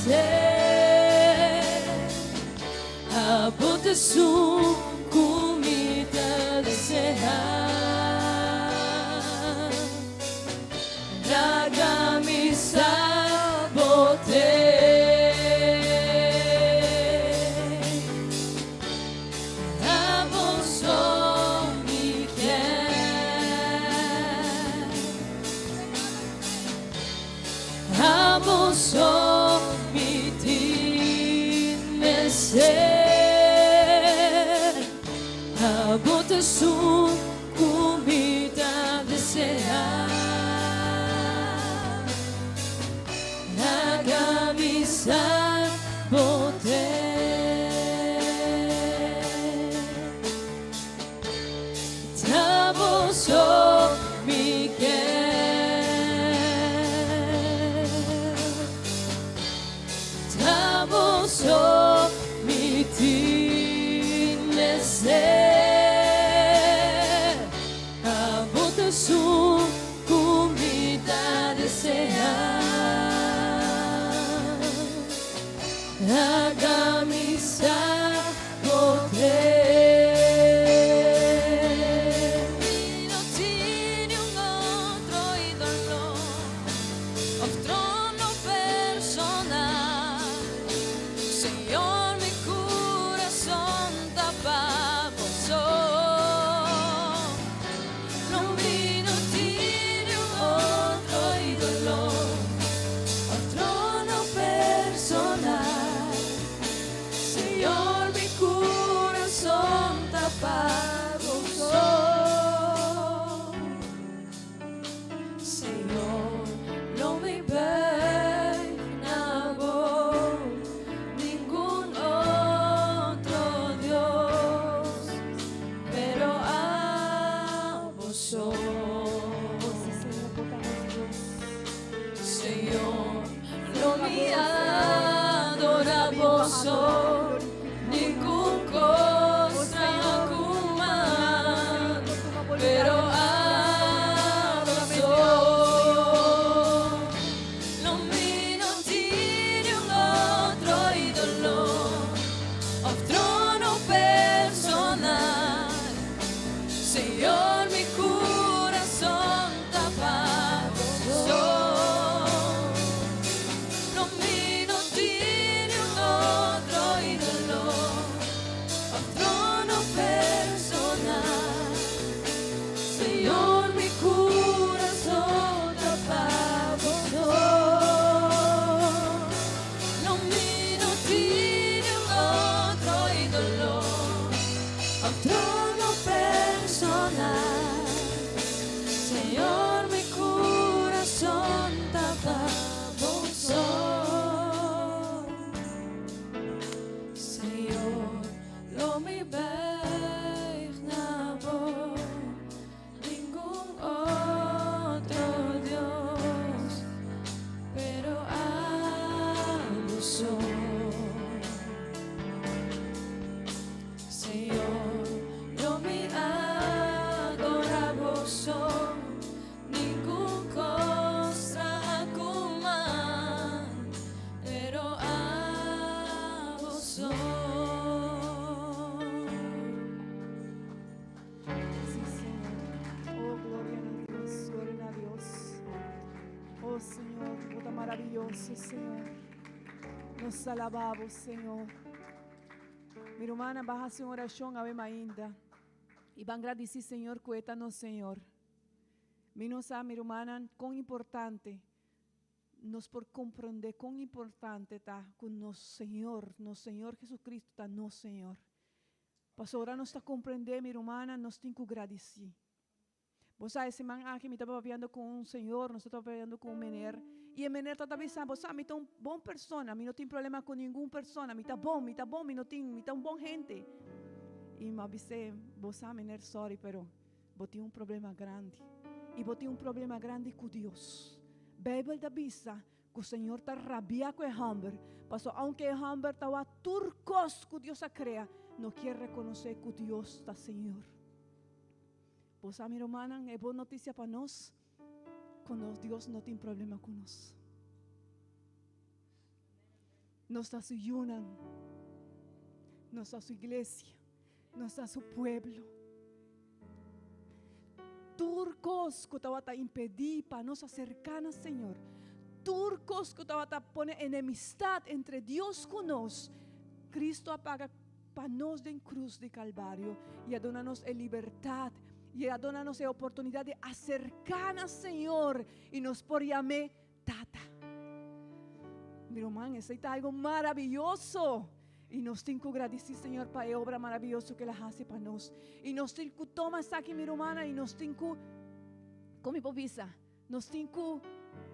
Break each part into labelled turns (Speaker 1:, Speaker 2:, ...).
Speaker 1: meresé. Abo ta esun ku mi ta deseá. Laga mi sa bo te. Abo so mi kier. Abo so mi tin mester. Abo ta esun ku mi ta deseá. Laga mi sa bo te. Ta bo so mi kier. Ta bo so mi tin mester. Abo ta esun ku mi ta deseá. Laga mi sa bo te. Mi no tin niun otro idolo of trono personal. Señor, mi curason ta pa bo so. No, mi no tin niun otro idolo of trono personal. Señor, mi curason ta pa bo so. Señor, lo mi buig na bo, ningun otro Dios, pero abo so. Señor, lo mi adora bo so, ningun cos ku man, pero abo so. Lo mi no tin niun otro idolo of trono personal. Señor, mi curason ta pa bo so. No, mi no tin niun otro idolo of trono personal. Señor, mi curason ta pa bo so. No, mi no tin niun otro idolo of trono personal. Señor, mi curason ta pa bo so. Señor, lo mi buig na bo, ningun otro Dios, pero abo so. Señor, lo mi adora bo so, ningun cos ku man, pero abo so.
Speaker 2: Sí, Señor. Oh, gloria a Dios, gloria a Dios. Oh, Señor, bo ta maraviyoso, Señor. Nos alabamos, Señor. Mi rumannan, ban haci un oracion awe mainta. Y ban gradici Señor cu E ta nos Señor. Mi no sa, mi rumannan, con importante nos por comprende con importante ta cu nos Señor, nos Señor Jesucristo ta nos Señor. Pasobra nos ta comprende, mi rumannan, nos tin cu gradici. Bo sa, e siman aki mi tabata papiando cu un señor, nos tabata papiando cu un meneer, y e meneer tabata bisa, bo sa, mi ta un bon persona, mi no tin problema cu ningun persona, mi ta bon, mi ta bon, mi no tin, mi ta un bon hende. Y mi a bis'é, bo sa, meneer, sorry, pero bo tin un problema grandi. Y bo tin un problema grandi cu Dios. Bijbel ta bisa cu Señor ta rabia cu e homber, pasobra aunke e homber ta wak tur cos cu Dios a crea, no kier reconoce cu Dios ta Señor. Bo sa, mi rumannan, e bon noticia pa nos, cu nos Dios no tin problema cu nos. Nos ta su yunan. Nos ta su iglesia. Nos ta su pueblo. Tur kos ku tabata impedí pa nos aserká na Señor, tur kos ku tabata pone enemistat entre Dios ku nos, Cristo a paga pa nos den krus di Kalvario i a duna nos e libertat i a duna nos e oportunidat di aserká na Señor i nos por yam'é Tata. Mi ruman, esei ta algo maraviyoso. I nos tin ku gradisí Señor pa e obra maraviyoso ku El a hasi pa nos. I nos tin ku toma esaki, mi rumannan, i nos tin ku, kon mi por bisa? Nos tin ku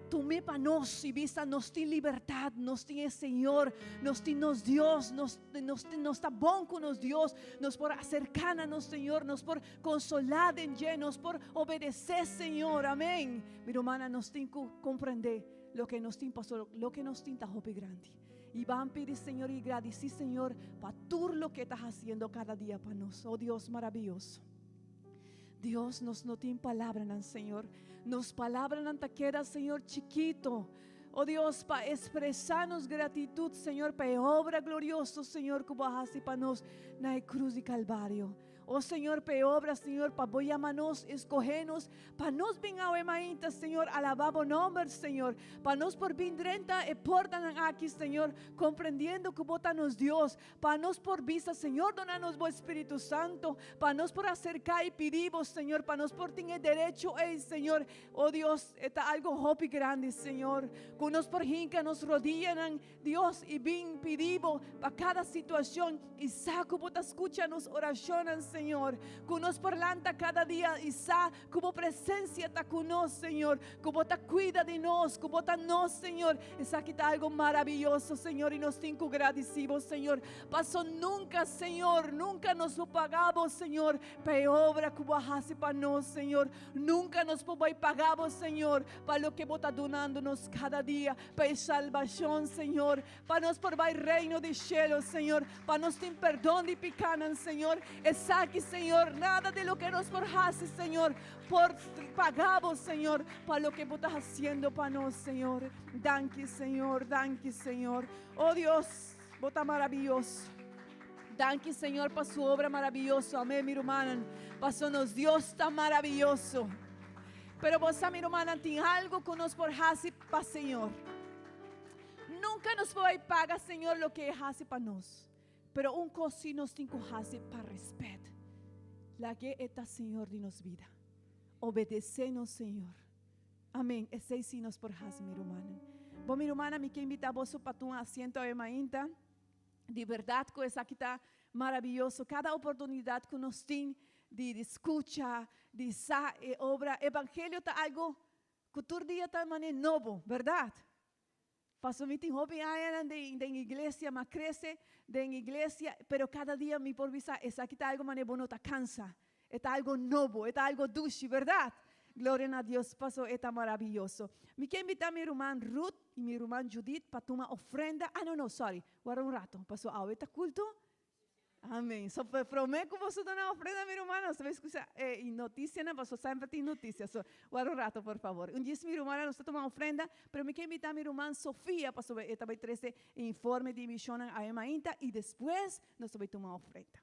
Speaker 2: tum'é pa nos i bisa nos tin libertat, nos tin e Señor, nos tin nos Dios, nos, nos, nos ta bon ku nos Dios, nos por aserká na nos Señor, nos por konsolá den dje, nos por obedesé Señor. Amén. Mi rumannan, nos tin ku komprendé loke nos tin, pasobra loke nos tin ta hopi grandi. I ban pidi Señor i gradisí Señor pa tur loke E ta hasiendo kada dia pa nos. O Dios maraviyoso. Dios, nos no tin palabranan, Señor. Nos palabranan ta keda, Señor, chikito. O Dios, pa expresá nos gratitud, Señor, pa e obra glorioso, Señor, ku Bo a hasi pa nos na e krus di Kalvario. O Señor, pa e obra, Señor, pa Bo yama nos, escoge nos, pa nos bin awe mainta, Señor, alaba Bo nomber, Señor, pa nos por bin drenta e portanan aki, Señor, comprendiendo cu Bo ta nos Dios, pa nos por bisa, Señor, dona nos Bo Espíritu Santo, pa nos por acerca y pidi Bo, Señor, pa nos por tin e derecho ey, Señor. O Dios, e ta algo hopi grandi, Señor, cu nos por hinca nos rodiyanan, Dios i bin pidi bo pa kada situashon i sa ku bo ta skucha nos orashonnan, Señor. Ku nos por lanta kada dia i sa ku bo presensia ta ku nos, Señor. Ku bo ta kuida di nos, ku bo ta nos, Señor. Esaki ta algu maraviyoso, Señor, i nos tin ku gradisí bo, Señor. Paso nunka, Señor, nunka nos por paga bo, Señor, pa e obra ku bo a hasi pa nos, Señor. Nunka nos por bai paga bo, Señor, pa loke bo ta dunando nos kada dia. Pa e salbashon, Señor, pa nos por bai reino di shelu, Señor, pa nos tin perdon di pikanan, Señor. Esaki, Señor, nada di loke nos por hasi, Señor, por paga Bo, Señor, pa loke Bo ta hasiendo pa nos, Señor. Danki, Señor, danki, Señor. Oh Dios, Bo ta maraviyoso. Danki, Señor, pa Su obra maraviyoso. Amén, mi rumannan. Paso nos Dios ta maraviyoso. Pero bo sa, mi rumannan, tin algo ku nos por hasi pa Señor. Nunka nos por bai paga Señor loke e hasi pa nos. Pero un kos si nos tin ku hasi pa respet. Lag'é e ta Señor di nos bida. Obedesé nos Señor. Amén. Esei si nos por hasi, mi rumannan. Bo, mi rumannan, mi ke invitá boso pa tuma asiento awe mainta. Di berdad cu esaki ta maraviyoso. Cada oportunidad cu nos tin di scucha, di sa e obra. Evangelio ta algo cu tur dia ta mane nobo, berdad? Pasobra mi tin hopi añanan den iglesia, mi a crece den iglesia, pero cada dia mi por bisa esaki ta algo mane bo no ta cansa. E ta algo nobo, e ta algo dushi, berdad? Gloria na Dios paso e ta maraviyoso. Mi ke invita mi ruman Ruth y mi ruman Judith pa tuma ofrenda. Ah, no, no, sorry. Warda un rato, paso awe ta culto. Amen. So, prome cu boso duna ofrenda, mi rumannan, nos ta bay scucha e noticianan, paso semper tin noticia. So, warda un rato, por favor. Un djis mi rumannan, nos ta tuma ofrenda, pero mi ke invita mi ruman Sofia, pasobra e ta bay trece e informe di misionnan awe mainta y despues nos ta bay tuma ofrenda.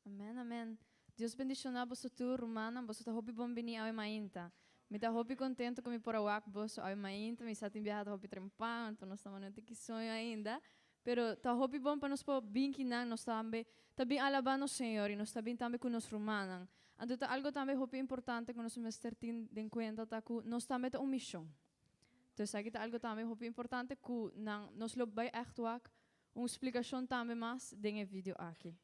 Speaker 1: Amen amen Dios bendiciona boso tur rumannan boso ta hopi bon bini awe mainta mi ta hopi contento cu mi por a wak boso awe mainta mi sa tin biaha ta hopi trempan anto nos ta manda un tiki soño ainda pero ta hopi bon pa nos por bin kinan nos tambe ta bin alaba nos Señor y nos ta bin tambe cu nos rumannan anto ta algo tambe hopi importante cu nos mester tin den cuenta ta cu nos tambe ta un mision Entonces esaki ta algo tambe hopi importante cu nan nos lo bay echt wak un splicacion tambe mas den e video aki.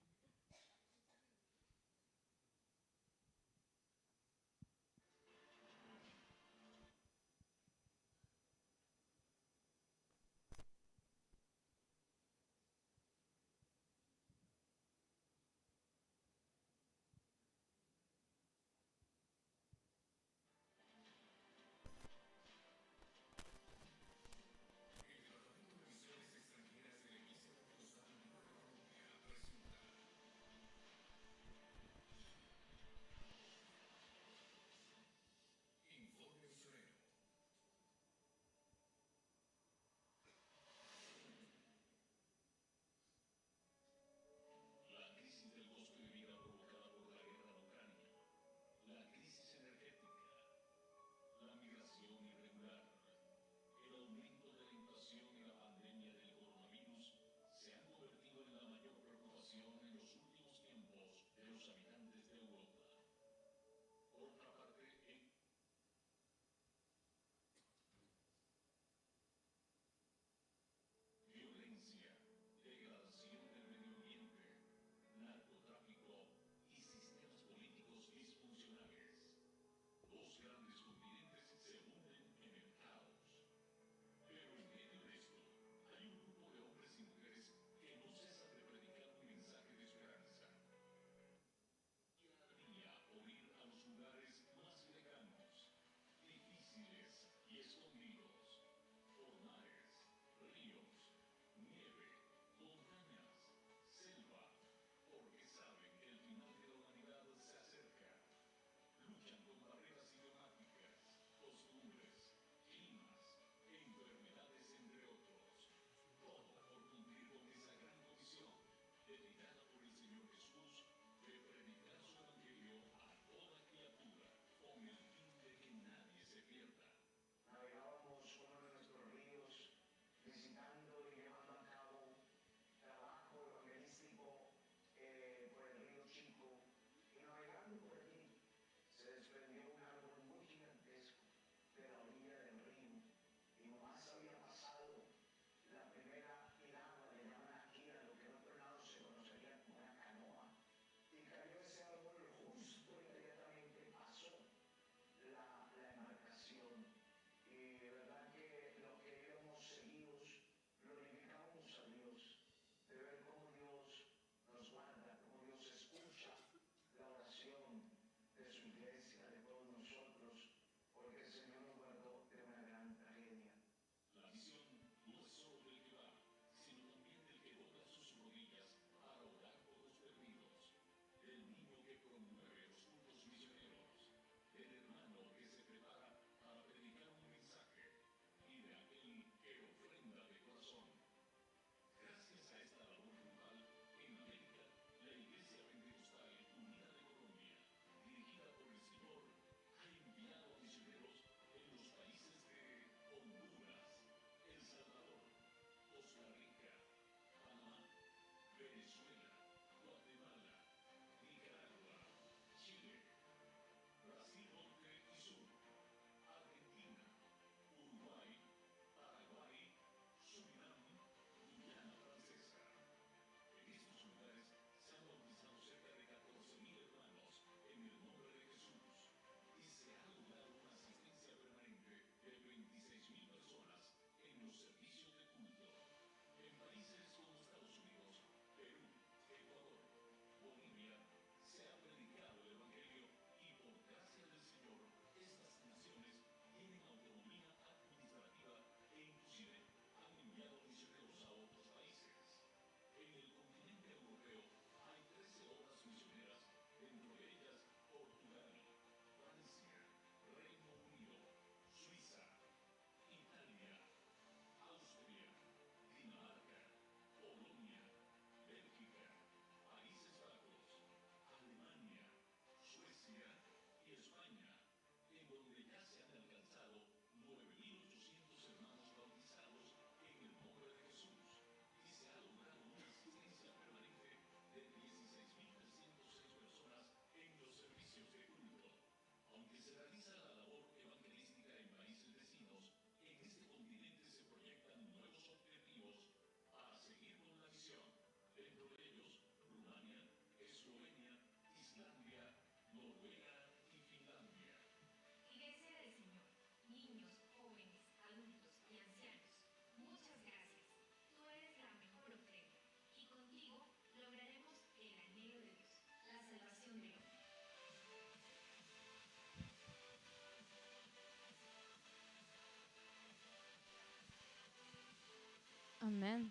Speaker 1: Amen.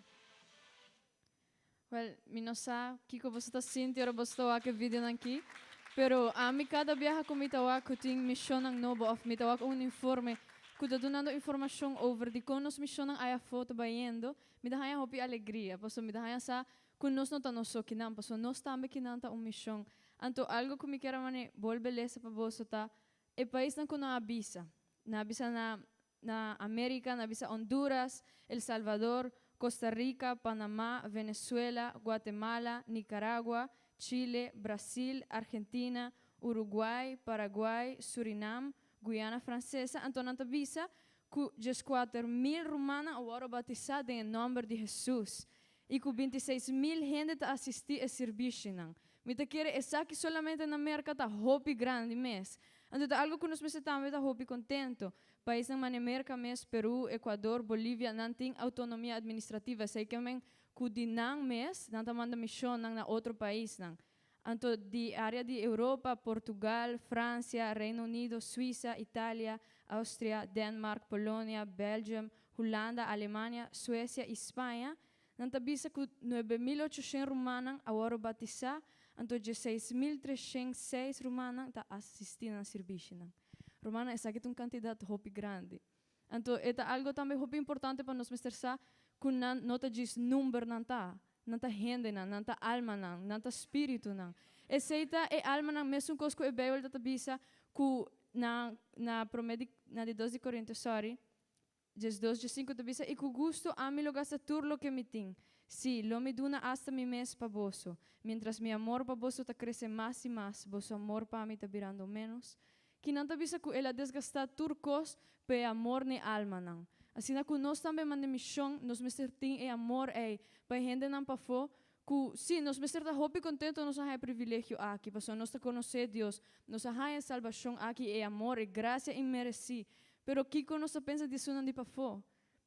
Speaker 1: Well, mi no sa kiko boso ta sinti ora boso ta wak e videonan aki, pero ami kada biaha ku mi ta wak ku tin mishonnan nobo òf mi ta wak un informe ku ta dunando informashon over di kon nos mishonnan aya afó ta bayendo, mi ta haña hopi alegria, pasobra mi ta haña sa ku nos no ta nos so kinan, pasobra nos tambe kinan ta un mishon. Anto algu ku mi kier a mane bolbe lesa pa boso ta e paisnan ku nan a bisa. Nan a bisa na na Amerika, nan a bisa Honduras, El Salvador, Costa Rica, Panama, Venezuela, Guatemala, Nicaragua, Chile, Brasil, Argentina, Uruguay, Paraguay, Surinam, Guyana Francesa, anto nan ta bisa ku 14.000 rumannan a wòrdu batisá den e nòmber di Hesus i ku 26.000 hende ta asistí e sirbishinan. Mi ta kere esaki solamente na Merka ta hopi grandi mes. Anto ta algu ku nos mester tambe ta hopi kontento. Paisnan manera Merka mes, Peru, Ecuador, Bolivia, nan tin autonomia administrativa, esei ke men ku di nan mes nan ta manda mishonnan na otro paisnan. Anto di area di Europa, Portugal, Francia, Reino Unido, Suiza, Italia, Austria, Denmark, Polonia, Belgium, Hulanda, Alemania, Suecia y Spaña, nan ta bisa cu 9800 rumannan a wòrdu batisá, anto 16.306 rumannan ta asistí nan sirbishinan. Rumannan, esaki ta un cantidad hopi grandi. Anto e ta algo tambe hopi importante pa nos mester sa cu nan no ta djis numbernan ta, Nan ta hendenan, nan ta almanan, nan ta spiritunan. Esei ta e almanan mesun kos ku e Beibel ta ta bisa ku na na promé di na di dos di Korintio sòri, 12 15 ta bisa, I ku gustu ami lo gasta tur loke mi tin, sí, lo mi duna asta mi mes pa boso. Miéntras mi amor pa boso ta krese mas i mas, boso amor pa mi ta birando ménos. Kinan ta bisa ku el a desgastá tur kos pa e amor n'e almanan. Asina ku nos tambe manda mishon, nos mester tin e amor ei pa e hendenan pafó ku, sí, nos mester ta hopi kontentu nos a haña e privilegio aki, pasobra nos ta konosé Dios, nos a haña e salbashon aki, e amor, e grasia inmeresí. Pero kiko nos ta pensa di esunnan di pafó?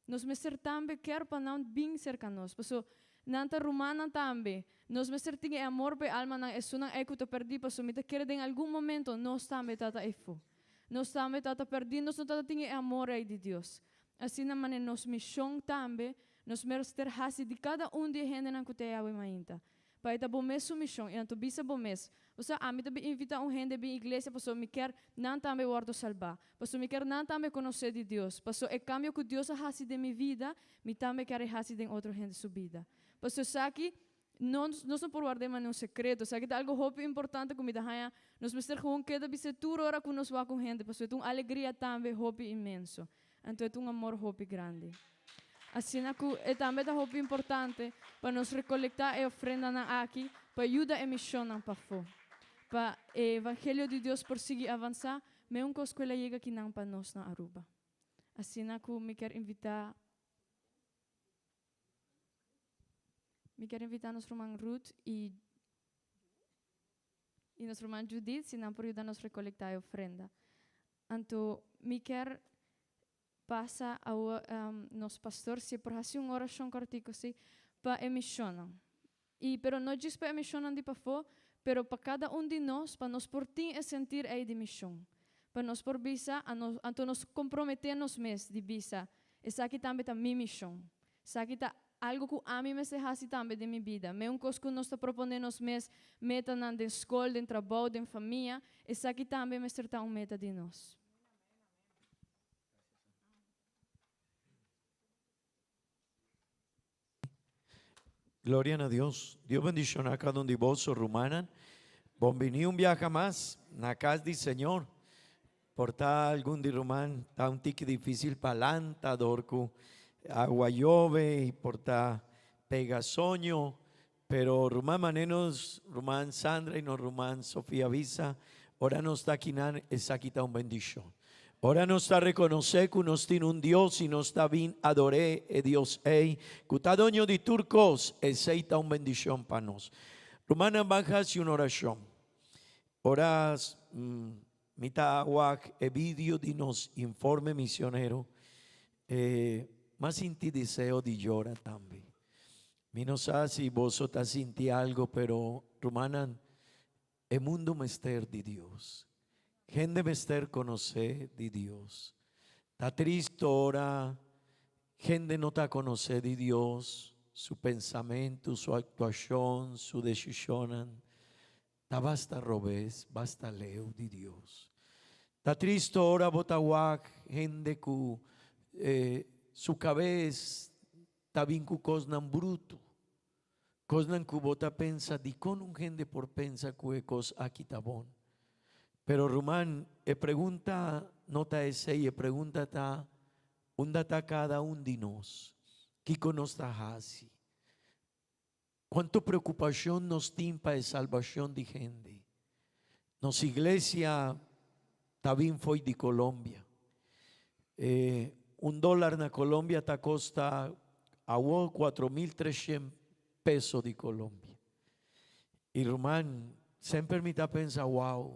Speaker 1: Nos mester tambe kier pa nan bin serka nos, paso nan ta rumannan tambe. Nos mester tin e amor pa e almanan, esunnan ei ku ta pèrdí, paso mi ta kere den algun momento nos tambe ta ta eifó. Nos tambe ta ta pèrdí, nos no ta ta tin e amor ei di Dios. Asina manera nos mishon tambe, nos mester hasi di kada un di e hendenan ku ta e awe mainta. Pa e ta bo mes su mishon, i anto bisa bo mes, Osea, ami ta bin invitá un hende bin iglesia pasobra mi kier nan tambe wòrdu salbá, pasobra mi kier nan tambe konosé di Dios, pasobra e kambio ku Dios a hasi den mi vida, mi tambe kier e hasi den otro hende su bida. Pasobra esaki no nos no por ward'é manera un sekreto, esaki ta algu hopi importante ku mi ta haña nos mester gewoon keda bis'é tur ora ku nos wak un hende, pasobra e ta un alegria tambe hopi inmenso, anto e ta un amor hopi grandi. Asina ku e tambe ta hopi importante pa nos rekolektá e ofrendanan aki pa yuda e mishonnan pafó, pa e evangelio di Dios por sigui avansá meun kos ku el a yega kinan pa nos na Aruba. Asina ku mi kier invitá mi kier invitá nos ruman Ruth i i nos ruman Judith si nan por yuda nos rekolektá e ofrenda. Anto mi kier Pasa awo nos pastor si por hasi un orashon kòrtiku si pa e mishonnan. I pero no djis pa e mishonnan di pafó, pero pa kada un di nos pa nos por tin e sentir ei di mishon. Pa nos por bisa, anto nos komprometé nos mes di bisa, esaki tambe ta mi mishon. Esaki ta algu ku ami mester hasi tambe den mi bida. Meun kos ku nos ta proponé nos mes metanan den skol, den trabou, den famia, esaki tambe mester ta un meta di nos.
Speaker 3: Gloria na Dios. Dios bendiciona cada un di boso, rumannan. Bon bini un biaha mas na cas di Señor. Por ta algun di ruman ta un tiki dificil pa lanta dor cu agua yobe y por ta pega soño. Pero ruman mane nos ruman Sandra y nos ruman Sofia bisa, ora nos ta akinan esaki ta un bendicion. Ora nos ta reconoce cu nos tin un Dios y nos ta bin ador'é e Dios ey cu ta doño di tur cos, esey ta un bendicion pa nos. Rumannan ban haci un oracion. Ora mi ta wak e video di nos informe misionero, m'a sinti deseo di yora tambe. Mi no sa si boso ta sinti algo, pero rumannan, e mundo mester di Dios. Hende mester conoce di Dios. Ta tristo ora. Hende no ta konosé di Dios, su pensamentu, su aktuashon, su desishonnan ta basta robes, basta leu di Dios. Ta tristo ora bo ta wak hende ku su kabes ta bin ku kosnan brutu, kosnan ku bo ta pensa dikon un hende por pensa ku e kos aki ta bon. Pero ruman, e pregunta no ta esei, e pregunta ta, Unda ta kada un di nos? Kiko nos ta hasi? Kuantu preokupashon nos tin pa e salbashon di hende? Nos iglesia ta bin fo'i di Colombia. E un dólar na Colombia ta kosta awo 4300 peso di Colombia. I ruman, semper mi ta pensa, wow,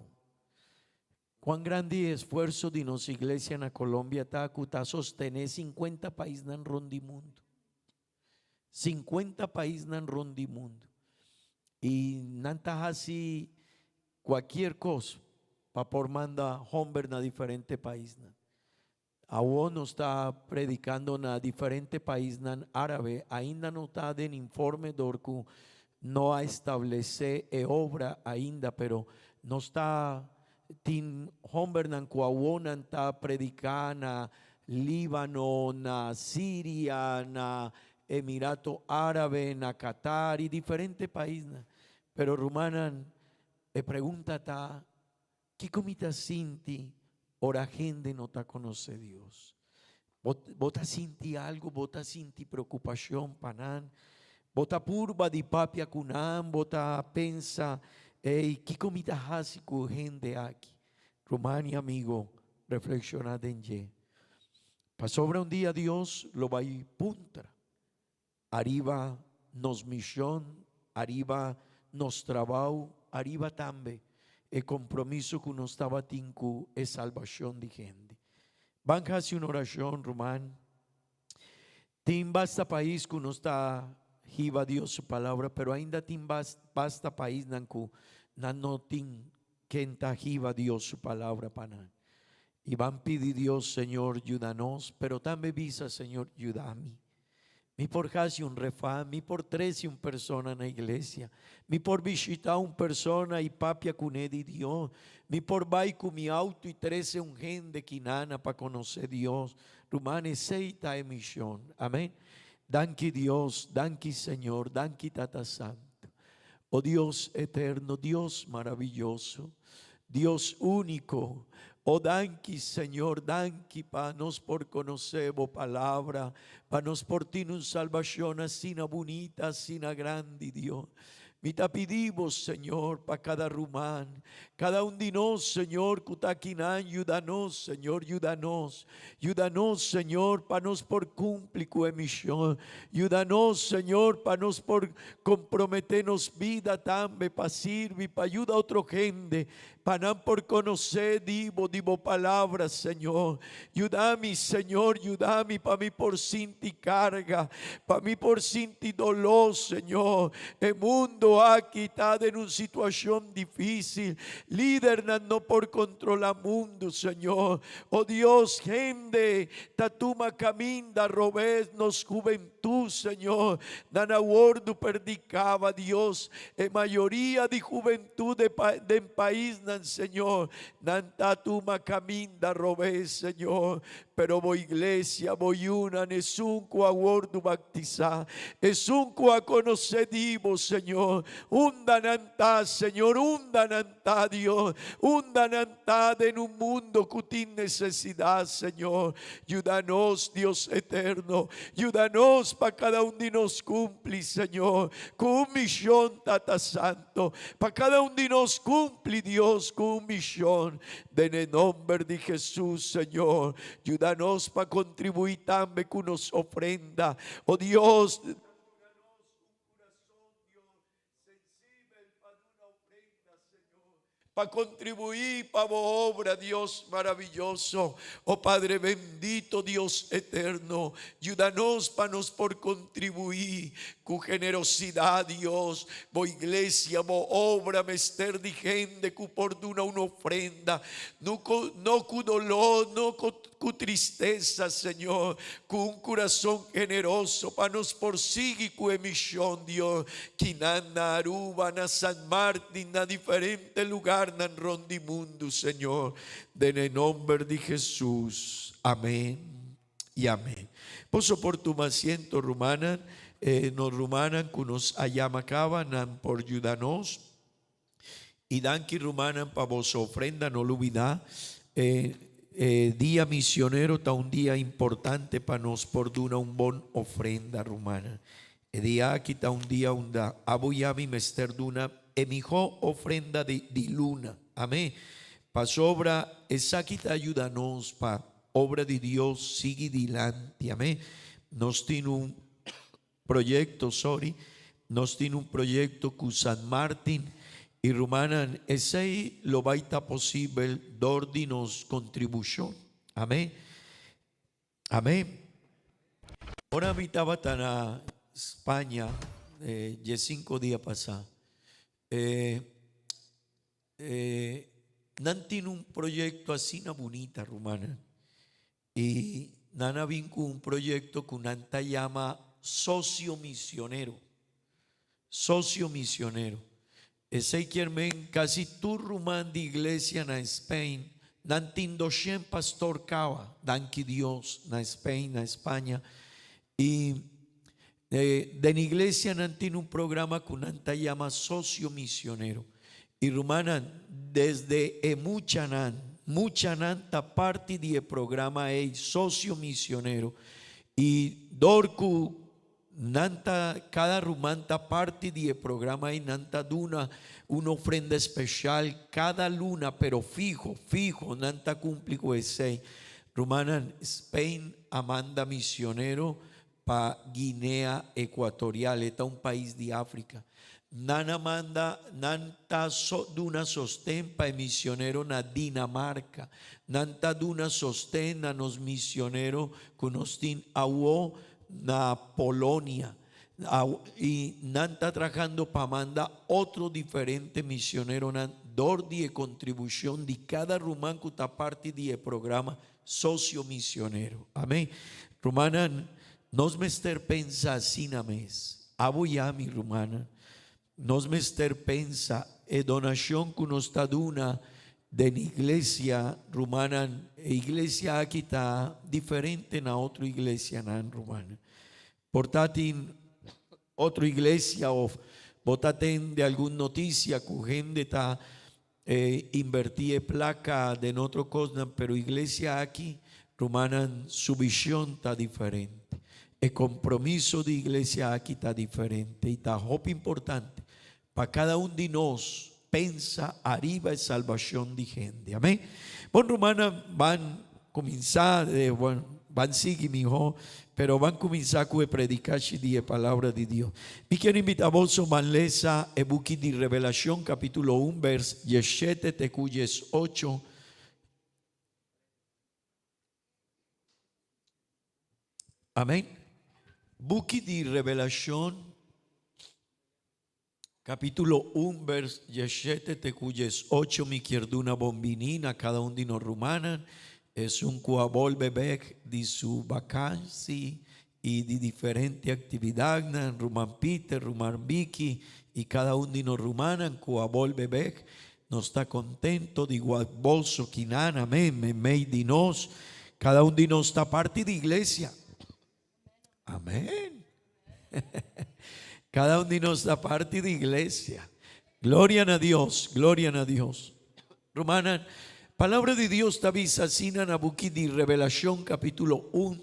Speaker 3: Cuan grandi e esfuerso di nos iglesia na Colombia ta cu ta sostene 50 paisnan rond di mundo. 50 paisnan rond di mundo. Y nan ta haci cualkier cos pa por manda homber na diferente paisnan. Awo nos ta predicando na diferente paisnan árabe, ainda no ta den informe dor cu no a establece e obra ainda, pero nos ta tin hombernan cu awo nan ta predica na Líbano, na Siria, na Emirato Árabe, na Qatar y diferente paisnan. Pero rumannan, e pregunta ta, Kiko mi ta sinti ora hende no ta konosé Dios? Bo, bo ta sinti algu? Bo ta sinti preokupashon pa nan? Bo ta purba di papia ku nan? Bo ta pensa, Ei, kiko mi ta hasi ku e hende aki? Ruman i amigo, reflekshoná den dje. Pasobra un dia Dios lo bai puntra ariba nos mishon, ariba nos trabou, ariba tambe e kompromiso ku nos tabatin ku e salbashon di hende. Ban hasi un orashon, ruman. Tin basta pais ku nos ta hiba Dios su palabra, pero ainda tin basta paisnan ku nan no tin ken ta hiba Dios su palabra pa nan. I ban pidi Dios, Señor, yuda nos, pero tambe bisa, Señor, yuda mi. Mi por hasi un refá, mi por trese un persona na iglesia, mi por bishitá un persona i papia kuné di Dios, mi por bai ku mi auto i trese un hende kinana pa konosé Dios. Ruman, esei ta e mishon. Amén. Danki Dios, danki Señor, danki Tata Santu. O Dios eterno, Dios maraviyoso, Dios úniko, o danki Señor, danki pa nos por konosé bo palabra, pa nos por tin un salbashon asina bunita, asina grandi, Dios. Mi ta pidi bo, Señor, pa kada ruman, kada un di nos, Señor, ku ta akinan, yuda nos, Señor, yuda nos. Yuda nos, Señor, pa nos por cumpli cu e mision. Yuda nos, Señor, pa nos por compromete nos bida tambe pa sirbi, pa yuda otro hende, pa nan por conoce di bo, di bo palabra, Señor. Yuda mi, Señor, yuda mi pa mi por sinti carga, pa mi por sinti dolor, Señor. E mundo aki ta den un situacion dificil. Lidernan no por controla mundo, Señor. O Dios, hende ta tuma caminda robes, nos hubentud, Señor, nan a wordu perdi caba, Dios, e mayoria di hubentud de pa, den paisnan, Señor, nan ta tuma caminda robes, Señor, pero bo iglesia, bo yunan, esun cu a wordu bactisa, esun cu a conoce di bo, Señor, unda nan ta, Señor, unda nan Ta Dios, unda nan ta den un mundo cu tin necesidad, Señor. Yuda nos, Dios eterno. Yuda nos pa cada un di nos cumpli, Señor, cu un mision, Tata Santo. Pa cada un di nos cumpli, Dios, cu un mision. Den e nomber di Jesus, Señor. Yuda nos pa contribui tambe cu nos ofrenda. O Dios, duna nos un curason, Dios, Sensibel pa duna ofrenda, Señor. Pa kontribuí pa bo obra, Dios maraviyoso. O Padre bendito, Dios eterno, yuda nos pa nos por kontribuí ku generosidat, Dios. Bo iglesia, bo obra mester di hende ku por duna un ofrenda, no ku no ku doló, no ku ku tristesa, Señor, ku un kurason generoso pa nos por sigui ku e mishon, Dios, kinan na Aruba, na San Martin, na diferente lugarnan rond di mundu, Señor, den e nomber di Jesus. Amén y amén. Boso por tuma asiento, rumannan. E nos rumannan ku nos a yama kaba, nan por yuda nos. Y danki rumannan pa boso ofrenda, no lubida e e dia misionero ta un dia importante pa nos por duna un bon ofrenda rumannan. E dia aki ta un dia unda abo y ami mester duna e miho ofrenda di di luna. Amen. Pasobra esaki ta yuda nos pa obra di Dios sigui dilanti. Amen. Nos tin un Proyecto, sorry, nos tin un proyecto cu San Martin y rumannan esey lo bay ta posibel door di nos contribucion. Amen. Amen. Ora mi tabata na Spaña diescinco dia pasa, nan tin un proyecto asina bunita, rumannan. I nan a bin ku un proyekto ku nan ta yama Sosio Misionero. Sosio Misionero. Esei kier men kasi tur ruman di iglesia na Spain, nan tin doshen pastor kawa, danki Dios, na Spain, na Spaña. I den iglesia nan tin un programa ku nan ta yama Sosio Misionero. I rumannan, desde e muchanan, muchanan ta parti di e programa ei, Sosio Misionero. I dor ku nan ta, kada ruman ta parti di e programa ei, nan ta duna un ofrenda espeshal kada luna, pero fiho, fiho nan ta kumpli ku esei. Rumannan, Spain a manda misionero pa Guinea Ecuatorial, e ta un pais di Africa. Nan a manda, nan ta duna sosten pa e misionero na Dinamarca. Nan ta duna sosten na nos misionero cu nos tin awo na Polonia. I nan ta trahando pa manda otro diferente misioneronan dor di e contribucion di cada ruman cu ta parti di e programa Socio misionero. Amen. Rumannan, nos mester pensa asina mes. Abo i ami, rumannan, nos mester pensa e donacion cu nos ta duna den iglesia, rumannan, e iglesia aki ta diferente na otro iglesianan, rumannan. Por ta tin otro iglesia of bo ta tende algun noticia cu hende ta E invertí e plaka den otro kosnan, pero iglesia aki, rumannan, su vision ta diferente. E kompromiso di iglesia aki ta diferente i ta hopi importante pa kada un di nos pensa ariba e salbashon di hende. Amén. Bon, rumannan, ban kuminsá, bueno, ban sigui mihó, pero ban kuminsá ku e predikashi di e Palabra di Dios. Mi kier invitá boso ban lesa e buki di Revelashon kapítulo un bèrs diesshete te ku diesocho. Amén. Buki di Revelashon Capítulo un vers diesshete te cu diesocho Mi kier duna bon bini na cada un di nos rumannan, esun cu a bolbe bek di su vakansi y di diferente actividadnan, ruman Peter, ruman Vicky y cada un di nos rumannan cu a bolbe bek. Nos ta contento di wak boso kinan, amen, meimei di nos. Cada un di nos ta parti di iglesia. Amén. Cada un di nos ta parti di iglesia. Gloria na Dios, gloria na Dios. Rumannan, palabra di Dios ta bisa asina na buki di Revelacion capítulo 1,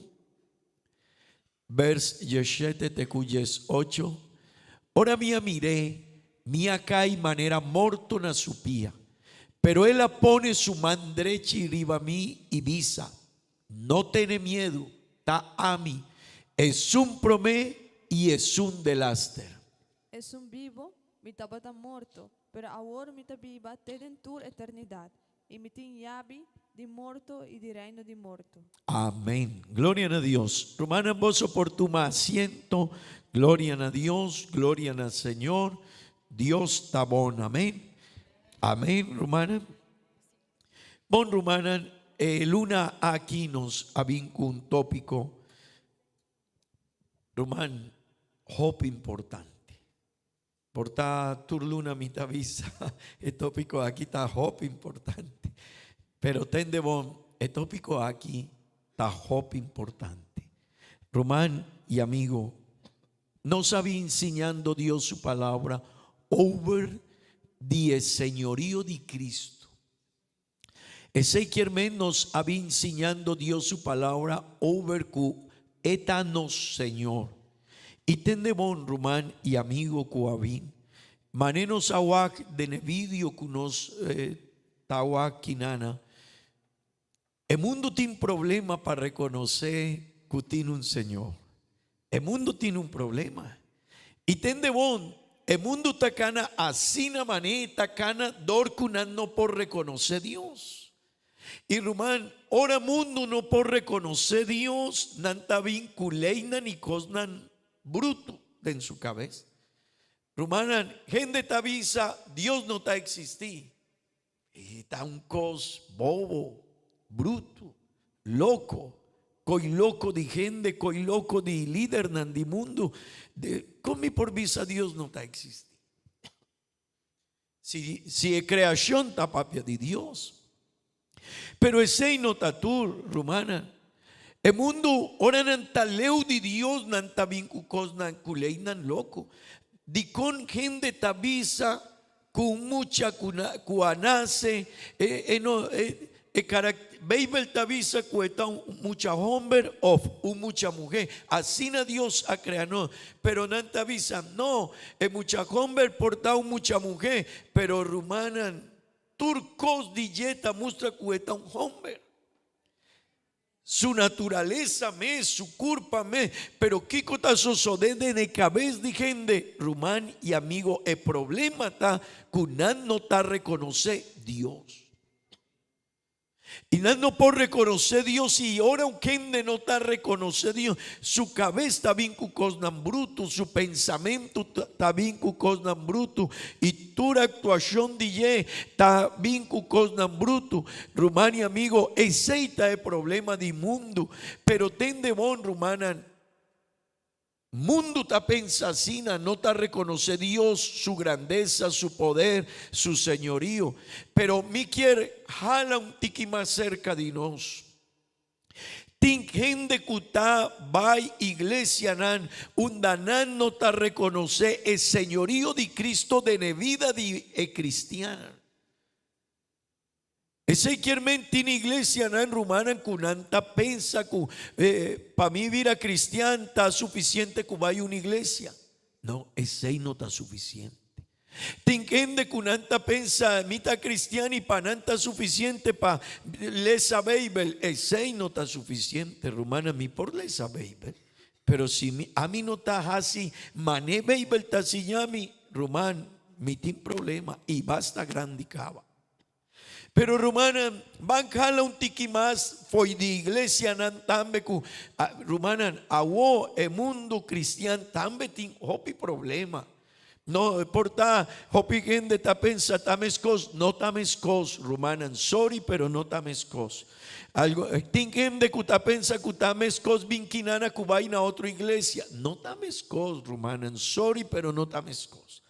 Speaker 3: vers 17 te cu 18. Ora mi a mir'é, mi a cai manera morto na su pia. Pero el a pone su man drechi riba mi i bisa, No tene miedu, ta ami, esun promé i esun delaster.
Speaker 1: Esun bibu, mi tabata morto.
Speaker 4: Pero awor mi ta biba te den tur eternidat, i mi tin yabi di morto i di reino di morto.
Speaker 3: Amén. Gloria na Dios. Rumannan boso por tuma asiento. Gloria na Dios, gloria na Señor. Dios ta bon. Amén. Amén, rumannan. Bon, rumannan, e luna aki nos a bin ku un tópiko, ruman, hopi importante. Por ta tur luna mi ta bisa e tópiko aki ta hopi importante. Pero tende bon, e tópiko aki ta hopi importante. Ruman i amigo, nos a bin siñando Dios su palabra over di e señorío di Cristo. Esei kier men nos a bin siñando Dios su palabra over ku E ta nos Señor. I tende bon, ruman i amigo ku a bin. Mane nos a wak den e video ku nos ta wak kinana. E mundu tin problema pa rekonosé ku tin un Señor. E mundu tin un problema. I tende bon, e mundu ta kana asina manera e ta kana dor ku nan no por rekonosé Dios. I ruman, ora mundu no por rekonosé Dios, nan ta bin ku leinan i kosnan brutu den su kabes. Rumannan, hende ta bisa Dios no ta eksistí. E ta un kos bobo, brutu, loko, koi loko di hende, koi loko di lidernan di mundu. De, kon mi por bisa Dios no ta eksistí? Si, si e kreashon ta papia di Dios. Pero esei no ta tur, rumannan. E mundu, ora nan ta leu di Dios, nan ta bin ku kosnan, ku leinan loko. Dikon hende ta bisa Ku un mucha ku na ku a nase e e no e e karak Beibel ta bisa ku e ta un mucha homber òf un mucha muhé. Asina Dios a krea nos. Pero nan ta bisa, no, e mucha homber por ta un mucha muhé, pero rumannan tur kos di dje ta mustra ku e ta un homber. Su naturalesa mes, su curpa mes, pero kico ta sosode den e cabes di hende? Ruman y amigo, e problema ta cu nan no ta reconoce Dios. Y nan no por reconoce Dios y ora un hende no ta reconoce Dios, su cabes ta bin cu cosnan bruto, su pensamento ta bin cu cosnan bruto y Tur actuacion di dje ta bin cu cosnan brutu. Ruman y amigo, esey ta e problema di mundu. Pero tende bon, rumannan, mundu ta pensa asina, no ta reconoce Dios, su grandeza, su poder, su señorío. Pero mi kier hala un tiki mas cerca di nos. Tin hende ku ta bai iglesianan unda nan no ta rekonosé e señorío di Cristo den e bida di e kristian. Esei kier men tin iglesianan rumannan ku nan ta pensa ku pa mi bira kristian ta sufisiente ku bai un iglesia. No, esei no ta sufisiente. Tin hende ku nan ta pensa, Mi ta kristian i pa nan ta sufisiente pa lesa Beibel. Esei no ta sufisiente, rumannan. Mi por lesa Beibel, pero si mi ami no ta hasi man'e Beibel ta siña mi, ruman, mi tin problema i basta grandi kaba. Pero rumannan, ban hala un tiki mas fo'i di iglesianan tambe ku, rumannan, awo e mundu kristian tambe tin hopi problema. No por ta hopi hende ta pensa ta meskos, no ta meskos, rumannan, sorry pero no ta meskos. Algo, tin hende ku ta pensa ku ta meskos bin kinana ku bai na otro iglesia. No ta meskos, rumannan, sorry pero no ta meskos.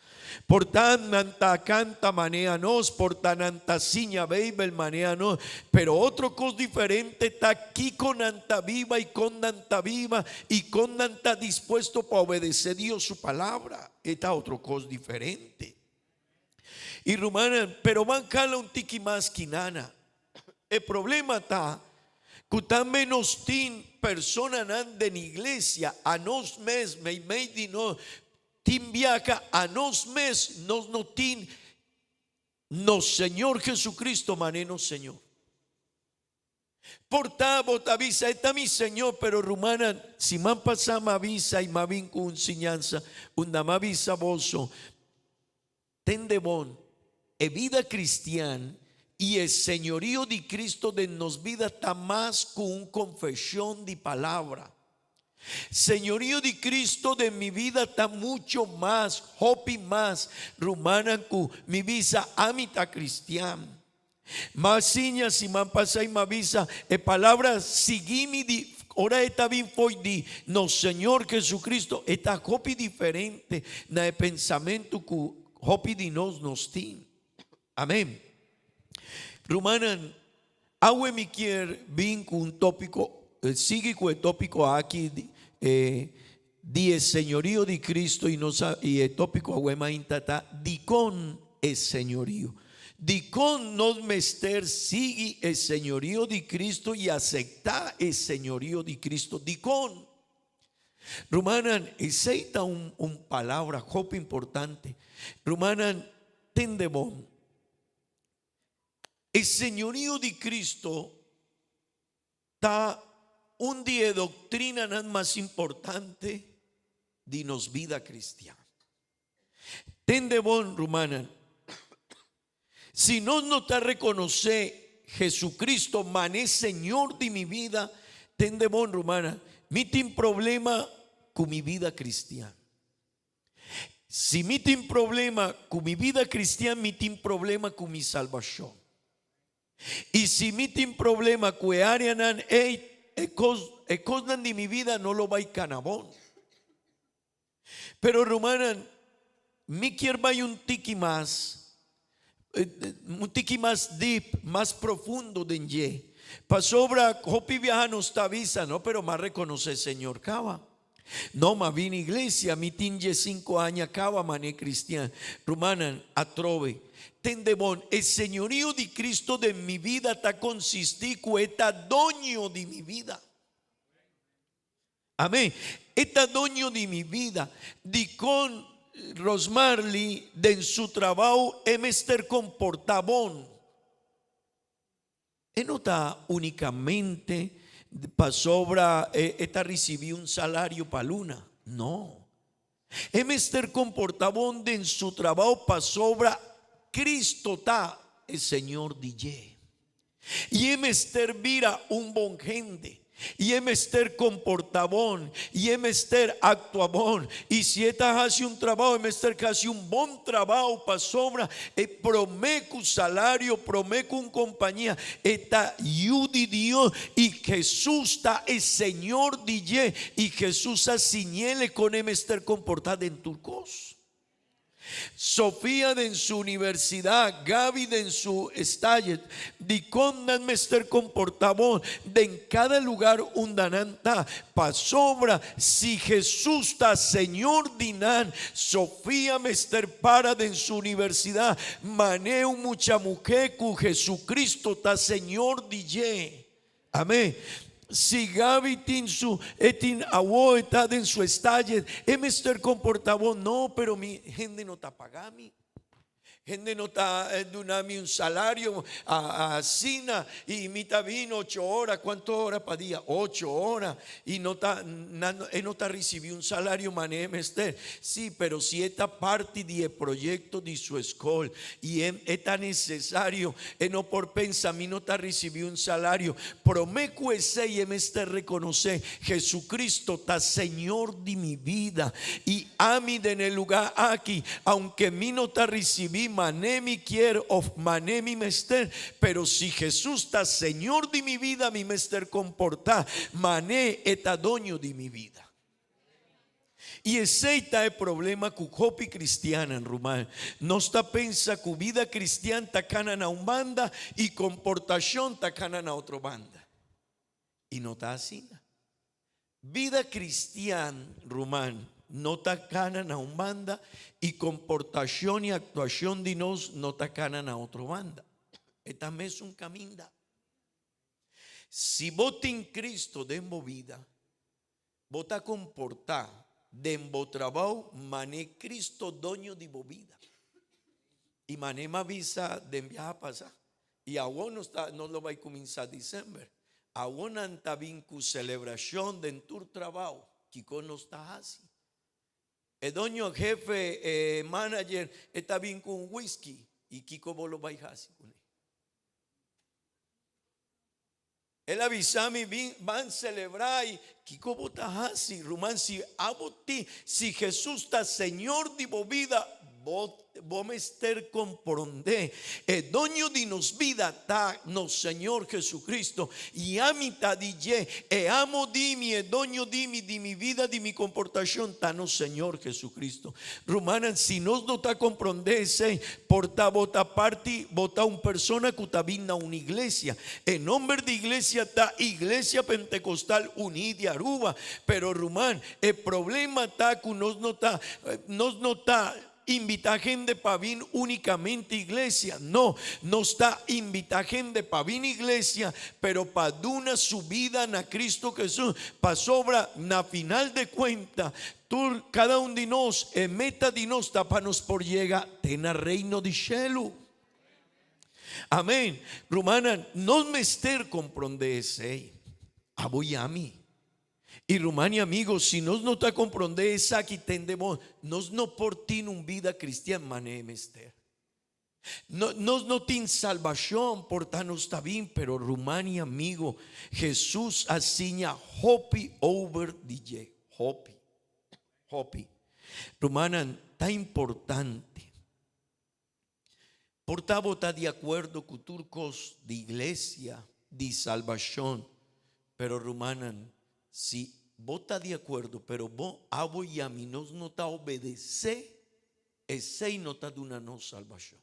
Speaker 3: Por ta nan ta canta manea nos, por ta nan ta siña Beibel manea nos, pero otro cos diferente ta kico nan ta biba y con nan ta biba y con nan ta dispuesto pa obedece Dios su palabra. E ta otro cos diferente. Y rumannan, pero ban cala un tiki mas kinana. E problema ta cu tambe nos tin personanan den iglesia, anos mes, meimei di nos, Tin biaha a nos mes nos no tin nos Señor Jesucristo mane nos Señor. Por ta bo ta bisa e ta mi Señor, pero rumannan, siman pasá m'a bisa i m'a bin ku un siñansa unda m'a bisa boso, Tende bon. E bida kristian i e señorío di Cristo den nos bida ta mas ku un konfeshon di palabra. Señorío di Cristo den mi bida ta mucho mas, hopi mas, rumannan ku mi bisa ami ta kristian. M'a siña siman pasá i m'a bisa e palabra sigui mi di ora e ta bin fo'i di nos Señor Jesucristo e ta hopi diferente na e pensamentu ku hopi di nos nos tin. Amén. Rumannan, awe mi kier bin ku un tópiko, sigui ku e tópiko aki di e señorío di Cristo i nos a, i e tópiko awe mainta ta dikon e señorío. Dikon nos mester sigui e señorío di Cristo i aceptá e señorío di Cristo? Dikon? Rumannan, esei ta un un palabra hopi importante. Rumannan, tende bon. E señorío di Cristo ta un di e doctrinanan mas importante di nos bida cristian. Tende bon, rumannan, si nos no ta reconoce Jesucristo mane Señor di mi bida, tende bon, rumannan, mi tin problema cu mi bida cristian. Si mi tin problema cu mi bida cristian, mi tin problema cu mi salbacion. I si mi tin problema ku e áreanan ei, e kos, e kosnan di mi bida no lo bai kana bon. Pero rumannan, mi kier bai un tiki mas, un tiki mas deep, mas profundo den dje. Pasobra hopi biaha nos ta bisa, no, pero m'a rekonosé Señor kaba. No, m'a bini iglesia, mi tin diesinco aña caba mane cristian. Rumannan, atrobe, tende bon, e señorío di Cristo den mi bida ta consisti cu e ta doño di mi bida. Amén. E ta doño di mi bida. Dicon Rosmarly den su trabao e mester comporta bon? E no ta únikamente pasobra e ta risibí un salario pa luna. No. E mester komportá bon den su trabou pasobra Cristo ta e Señor di dje. I e mester bira un bon hende. I e mester komportá bon, i e mester aktua bon. I si e ta hasi un trabou, e mester hasi un bon trabou pasobra e promé ku salario, promé ku un kompania, e ta yu di Dios i Hesus ta e Señor di dje i Hesus a siñ'el kon e mester komportá den tur kos. Sofia den su universidad, Gaby den su estalle, dikon nan mester komportá bon den kada lugar unda nan ta? Pasobra si Hesus ta Señor di nan, Sofia mester para den su universidad man'é un mucha muhé ku Jesucristo ta Señor di dje. Amén. Si Gaby tin su, e tin awo, e ta den su estalle, e mester comporta bo, no, pero mi hende no ta paga mi. Hende no ta duna mi un salario asina y mi ta bini ocho ora, cuanto ora pa dia? Ocho ora y no ta, nan, e no ta ricibi un salario mane e mester. Sí, pero si e ta parti di e proyecto di su escol y e, e ta necesario, e no por pensa mi no ta ricibi un salario. Prome cu esey e mester reconoce Jesucristo ta Señor di mi bida y ami den e lugar aki, aunke mi no ta ricibi mane mi kier of mane mi mester, pero si Jesus ta Señor di mi bida mi mester comporta mane e ta doño di mi bida. I esei ta e problema ku hopi kristiannan, ruman. Nos ta pensa ku bida kristian ta kana na un banda i komportashon ta kana na otro banda. I no ta asina. Bida kristian, ruman, no ta kana na un banda i komportashon i aktuashon di nos no ta kana na otro banda. E ta mesun kaminda. Si bo tin Kristo den bo bida, Bo ta komportá den bo trabou mané Cristo doño di bo bida. I mané m'a bisa den biaha pasá. I awor nos ta nos lo bai kuminsá december. Awor nan ta bin ku selebrashon den tur trabou. Kiko nos ta hasi? E doño, jefe, e manager e ta bin ku un whisky. I kiko bo lo bai hasi kuné? El a bisa mi, Bin, ban selebrá. I kiko bo ta hasi, ruman? Si abo tin, si Hesus ta Señor di bo bida, bo, bo mester komprondé, e doño di nos bida ta nos Señor Jesucristo. I ami ta di dje, e amo di mi, e doño di mi, di mi bida, di mi komportashon, ta nos Señor Jesucristo. Rumannan, si nos no ta komprondé esei, por ta bo ta parti, bo ta un persona ku ta bin na un iglesia. E nomber di iglesia ta Iglesia Pentecostal Uní di Aruba. Pero ruman, e problema ta ku nos no ta, nos no ta invitá hende pa bin únikamente iglesia. No, nos ta invitá hende pa bin iglesia, pero pa duna su bida na Cristo Jesús. Pasobra na final de kuenta, Tur kada un di nos, e meta di nos ta pa nos por yega te na Reino di Shelu. Amén. Rumannan, nos mester komprondé esei. Abo i ami. I ruman i amigo, si nos no ta komprondé esaki, tende bon, nos no por tin un bida kristian manera e mester. No, nos no tin salbashon, por ta nos ta bin, pero ruman i amigo, Hesus a siña hopi over di dje, hopi, hopi. Rumannan, ta importante. Por ta bo ta di akuerdo ku tur kos di iglesia, di salbashon, pero rumannan, si bo ta di akuerdo, pero bo, abo i ami nos no ta obedesé, Esei no ta duna nos salbashon.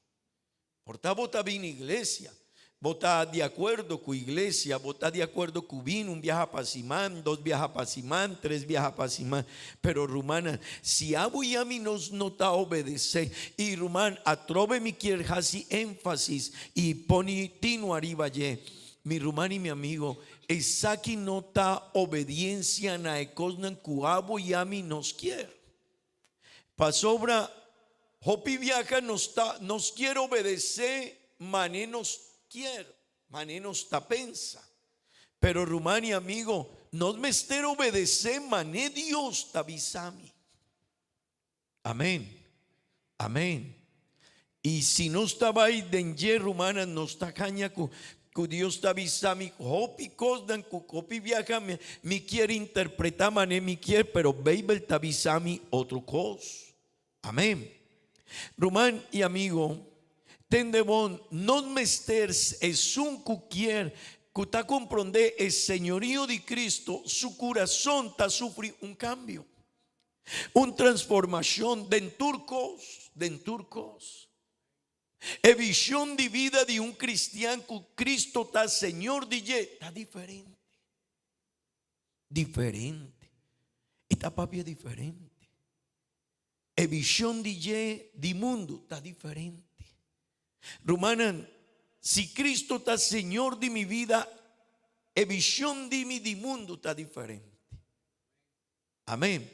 Speaker 3: Por ta bo ta bin iglesia, bo ta di akuerdo ku iglesia, bo ta di akuerdo ku bin un biaha pa siman, dos biaha pa siman, tres biaha pa siman, pero rumannan, si abo i ami nos no ta obedesé, i ruman, atrobe mi kier hasi énfasis i pone tinu ariba dje, mi ruman i mi amigo, esaki no ta obediensia na e kosnan ku abo i ami nos kier. Pasobra hopi biaha nos ta nos kier obedece mane nos kier, mane nos ta pensa. Pero ruman y amigo, nos mester obedece mane Dios ta bisa mi. Amen. Amen. I si nos ta bai den dje, rumannan, nos ta haña ku ku Dios ta bisa mi hopi kosnan ku hopi biaha mi mi kier interpretá manera mi kier, pero Beibel ta bisa mi otro kos. Amén. Ruman i amigo, tende bon, nos mester esun ku kier ku ta komprondé e señorío di Cristo, su kurason ta sufri un kambio. Un transformacion den tur cos, den tur cos. E vision di vida di un cristian cu Cristo ta Señor di dje ta diferente. Diferente. E ta papia diferente. E vision di dje di mundo ta diferente. Rumannan, si Cristo ta Señor di mi vida, e vision di mi di mundo ta diferente. Amén.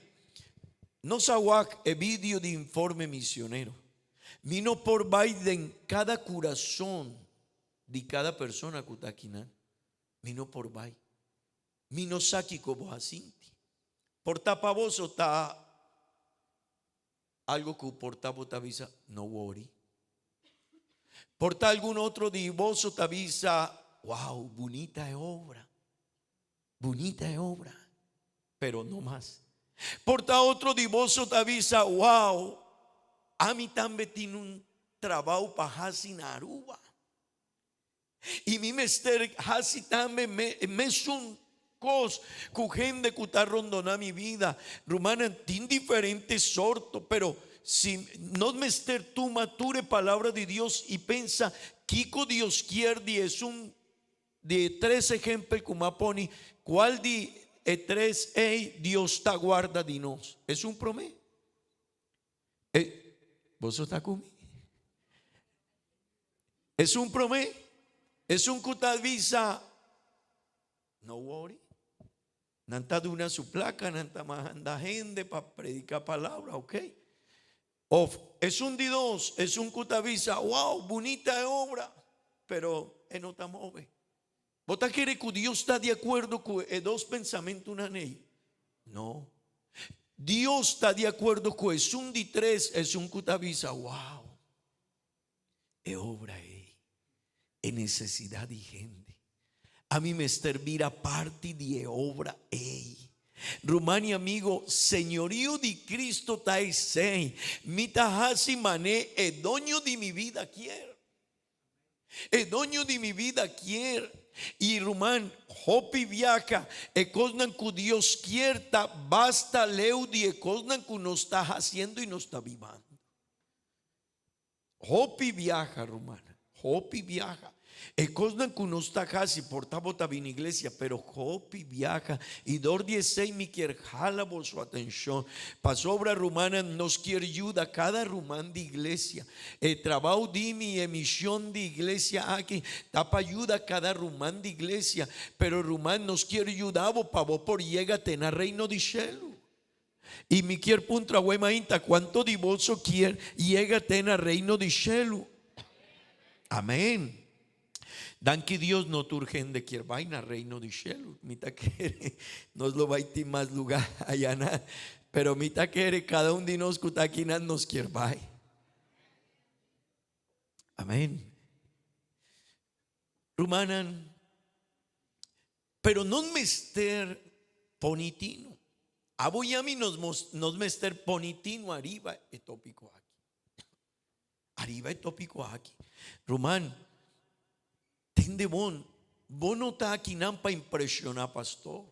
Speaker 3: Nos a wak e video di Informe Misionero. Mi no por bai den kada kurason di kada persona ku ta akinan. Mi no por bai. Mi no sa kiko bo a sinti. Por ta pa boso ta algo ku por ta bo ta bisa, no worry. Por ta algun otro di boso ta bisa, wow, bunita e obra. Bunita e obra, pero no mas. Por ta otro di boso ta bisa, wow, ami tambe tin un trabao pa hasi na Aruba. I mi mester hasi tambe me, mesun kos ku hende ku ta rondona mi vida. Rumannan, tin diferente sorto, pero si nos mester tuma tur e palabra di Dios i pensa kiko Dios kier di esun Di e tres ehempel ku m'a poni, kual di e tres ei Dios ta guarda di nos? Esun promé. E, boso ta ku mi? Esun promé, esun ku ta bisa, no worry. Nan ta duna su plaka, nan ta manda hende pa prediká palabra, ok. Of esun di dos, esun ku ta bisa, wow, bunita e obra, pero e no ta move. Bo ta kere ku Dios ta di akuerdo ku e dos pensamentunan ei? No. Dios ta di akuerdo ku esun di tres, esun ku ta bisa, wow. E obra ei, e nesesidat di hende. Ami mester bira parti di e obra ei. Ruman i amigo, señorio di Cristo ta esei. Mi ta hasi man'é e doño di mi bida kier. E doño di mi bida kier. I ruman, hopi biaha e kosnan ku Dios kier ta basta leu di e kosnan ku nos ta hasiendo i nos ta bibando. Hopi biaha, ruman, hopi biaha. E kosnan ku nos ta hasi por ta bo ta bini iglesia, pero hopi biaha. I dor di esei mi kier hala boso atenshon. Pasobra, rumannan, nos kier yuda kada ruman di iglesia. E trabou di mi i e mishon di iglesia aki ta pa yuda kada ruman di iglesia. Pero, ruman, nos kier yuda bo pa bo por yega te na Reino di Shelu. I mi kier puntra awor mainta, kuanto di boso kier yega te na Reino di Shelu? Amen. Danki Dios no tur hende kier bai na Reino di Shelu. Mi ta kere nos lo bai tin mas luga ayanan, pero mi ta kere kada un di nos ku ta akinan nos kier bai. Amen. Rumannan, pero nos mester poni tino. Abo y ami nos, nos mester poni tino ariba e tópiko aki. Ariba e tópiko aki. Ruman, tende bon, bo no ta akinan pa impreshoná pastor,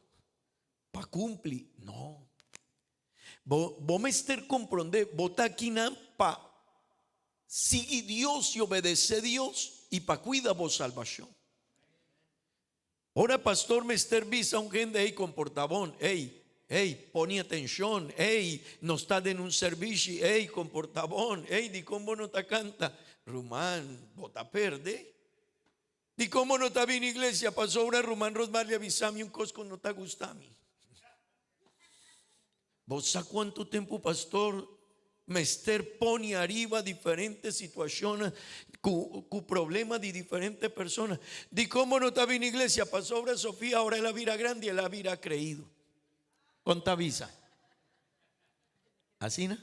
Speaker 3: pa kumpli, no. Bo, bo mester komprondé, bo ta akinan pa sigui Dios i obedesé Dios i pa kuida bo salbashon. Ora pastor mester bisa un hende, Ey, komportá bon, ey, ey, pone atenshon, ey, nos ta den un serbishi, ey, komportá bon, ey, dikon bo no ta kanta? Ruman, bo ta perde. Dikon bo no ta bini iglesia? Pasobra ruman Rosmarly a bisa mi un kos ku no ta gusta mi. Bo sa cuanto tempo pastor mester pone ariba diferente situacionnan cu cu problema di diferente persona. Di como no ta bini iglesia pasobra Sofia ahora el a bira grandi el a bira creido. Con ta bisa? Asina?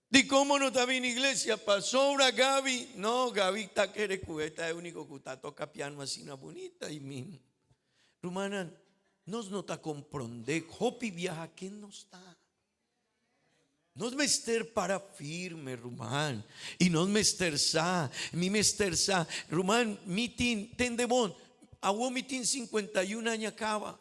Speaker 3: Di como no ta bini iglesia pasobra Gaby no Gaby ta kere cu e ta e unico cu ta toca piano asina bunita y mi rumannan nos no ta compronde hopi biaha ken nos ta nos mester para firme ruman y nos mester sa mi mester sa ruman mi tin tende bon awo mi tin 51 aña caba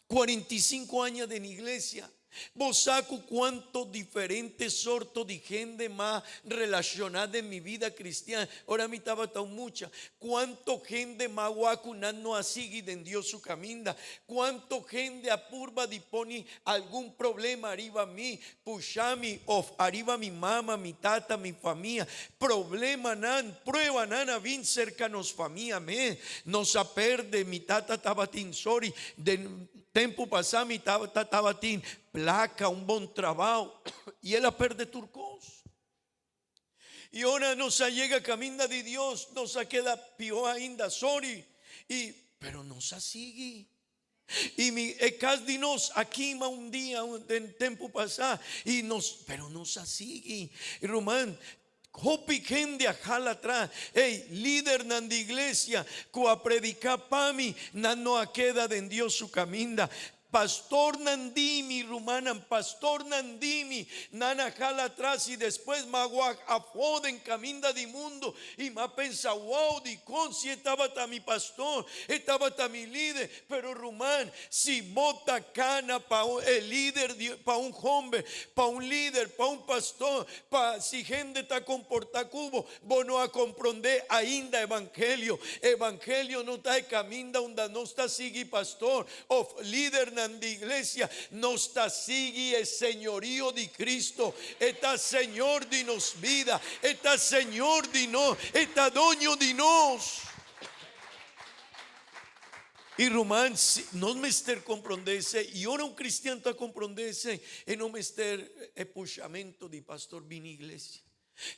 Speaker 3: 45 aña den iglesia. Bo sa ku kuanto diferente sorto di hende m'a relashoná den mi bida kristian ora mi tabata un mucha. Kuanto hende m'a wak ku nan no a sigui den Dios su kaminda. Kuanto hende a purba di poni algun problema ariba mi, pusha mi òf ariba mi mama, mi tata, mi famia. Problemanan, pruebanan a bin serka nos famia mes. Nos a perde, mi tata tabatin, sorry, den tempu pasá mi tata tabatin plaka, un bon trabao, i el a perde tur kos. I ora nos a yega kaminda di Dios, nos a keda pió ainda, sorry, i pero nos a sigui. I mi e kas di nos a kima un dia den tempu pasá i nos pero nos a sigui. Ruman, hopi hende a hala atras. Ey, lidernan di iglesia ku a prediká pa mi, nan no a keda den Dios su kaminda. Pastornan di mi, rumannan, pastornan di mi, nan a hala atras i despues m'a wak afó den kaminda di mundu i m'a pensa, Wow, dikon si e tabata mi pastor, e tabata mi lider? Pero ruman, si bo ta kana pa e lider di, pa un homber, pa un lider, pa un pastor, pa si hende ta komportá ku bo, bo no a komprondé ainda evangelio. Evangelio no ta e kaminda unda nos ta sigui pastor òf lidernan di iglesia. Nos ta sigui e señorio di Cristo. E ta Señor di nos bida. E ta Señor di nos. E ta doño di nos. I ruman, si nos mester komprondé esei, i ora un kristian ta komprondé esei, e no mester e pushamento di pastor bini iglesia.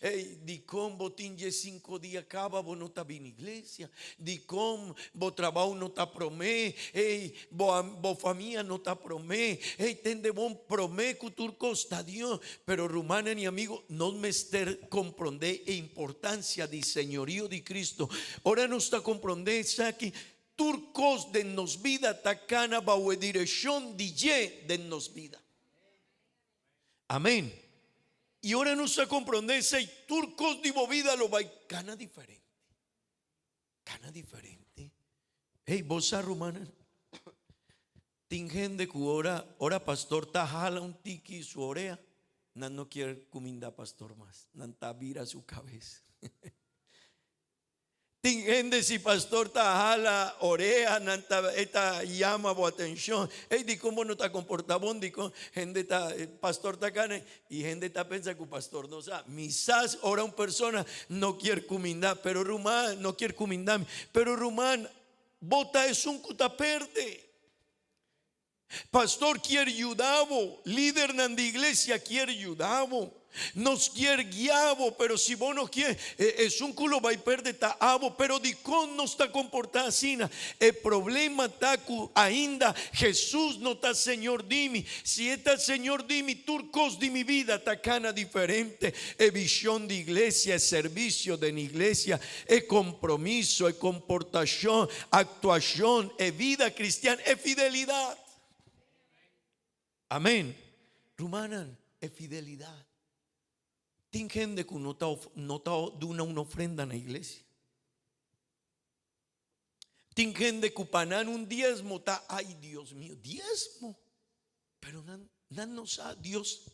Speaker 3: Ey, dikon bo tin diesinko dia kaba bo no ta bini iglesia? Dikon bo trabou no ta promé? Ey, bo bo famia no ta promé? Ey, tende bon promé ku tur kos ta Dios. Pero rumannan i amigo, nos mester komprondé e importansia di señorio di Cristo. Ora nos ta komprondé esaki, tur kos den nos bida ta kana bou e direkshon di dje den nos bida. Amén. I ora nos ta komprondé esei, tur kos di bo bida lo bai kana diferente. Kana diferente. Hey, bo sa rumannan, tin hende ku ora, ora pastor ta hala un tiki su orea, nan no kier kuminda pastor mas. Nan ta bira su kabes. Tin hende si pastor ta hala orea nan ta e ta yama bo atencion ey dicon bo no ta comporta bon dicon hende ta pastor ta cana y hende ta pensa cu pastor no sa mi sa ora un persona no kier cuminda pero ruman no kier cuminda mi pero ruman bo ta esun cu ta perde. Pastor kier yuda bo, lidernan di iglesia kier yuda bo, nos kier guia bo, pero si bo no kier, esun ku lo bai perde ta abo. Pero dikon nos ta komportá asina? E problema ta ku ainda Hesus no ta Señor di mi. Si e ta Señor di mi, tur kos di mi bida ta kana diferente. E vishon di iglesia, e servisio den iglesia, E kompromiso, e komportashon, aktuashon, e vida kristian, e fidelidat. Amen. Rumannan, e fidelidat. Tin hende ku no ta no ta duna un ofrenda na iglesia. Tin hende ku pa nan un diesmo ta, ay Dios mio, diesmo. Pero nan nan no sa Dios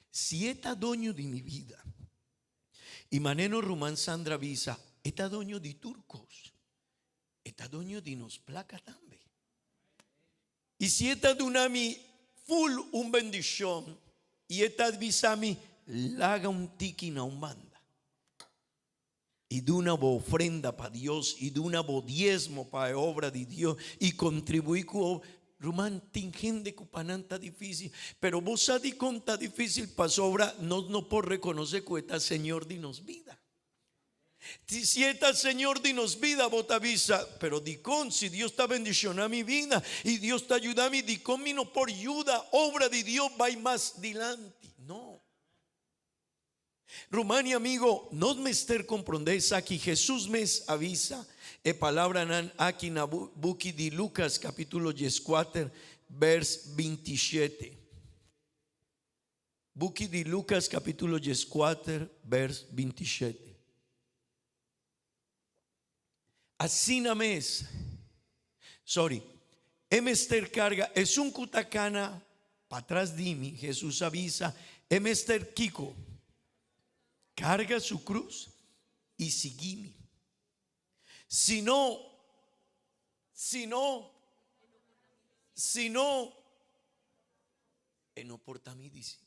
Speaker 3: si e ta doño di mi vida. I manera ruman Sandra bisa, e ta doño di tur kos. E ta doño di nos plaka tambe. I si e ta duna mi ful un bendishon i e ta bisa mi, laga un tiki na un banda i duna bo ofrenda pa Dios i duna bo diesmo pa e obra di Dios i kontribuí ku obra. Ruman, tin hende ku pa nan ta difísil, pero bo sa dikon ta difísil? Pasobra nos no por rekonosé ku e ta Señor di nos bida. Si e ta Señor di nos bida, bo ta bisa, pero dikon si Dios ta bendishoná mi bida i Dios ta yuda mi, dikon mi no por yuda obra di Dios bai mas dilanti? No. Ruman i amigo, nos mester komprondé esaki. Hesus mes a bisa e palabranan aki na buki di Lukas kapítulo dieskuater bèrs bintishete. Buki di Lukas kapítulo dieskuater bèrs bintishete. Asina mes, sorry, e mester carga esun cu ta cana patras di mi, Jesus a bisa, e mester kico? Carga su cruz y sigui mi. Si no, si no, si no, e no por ta mi discipel.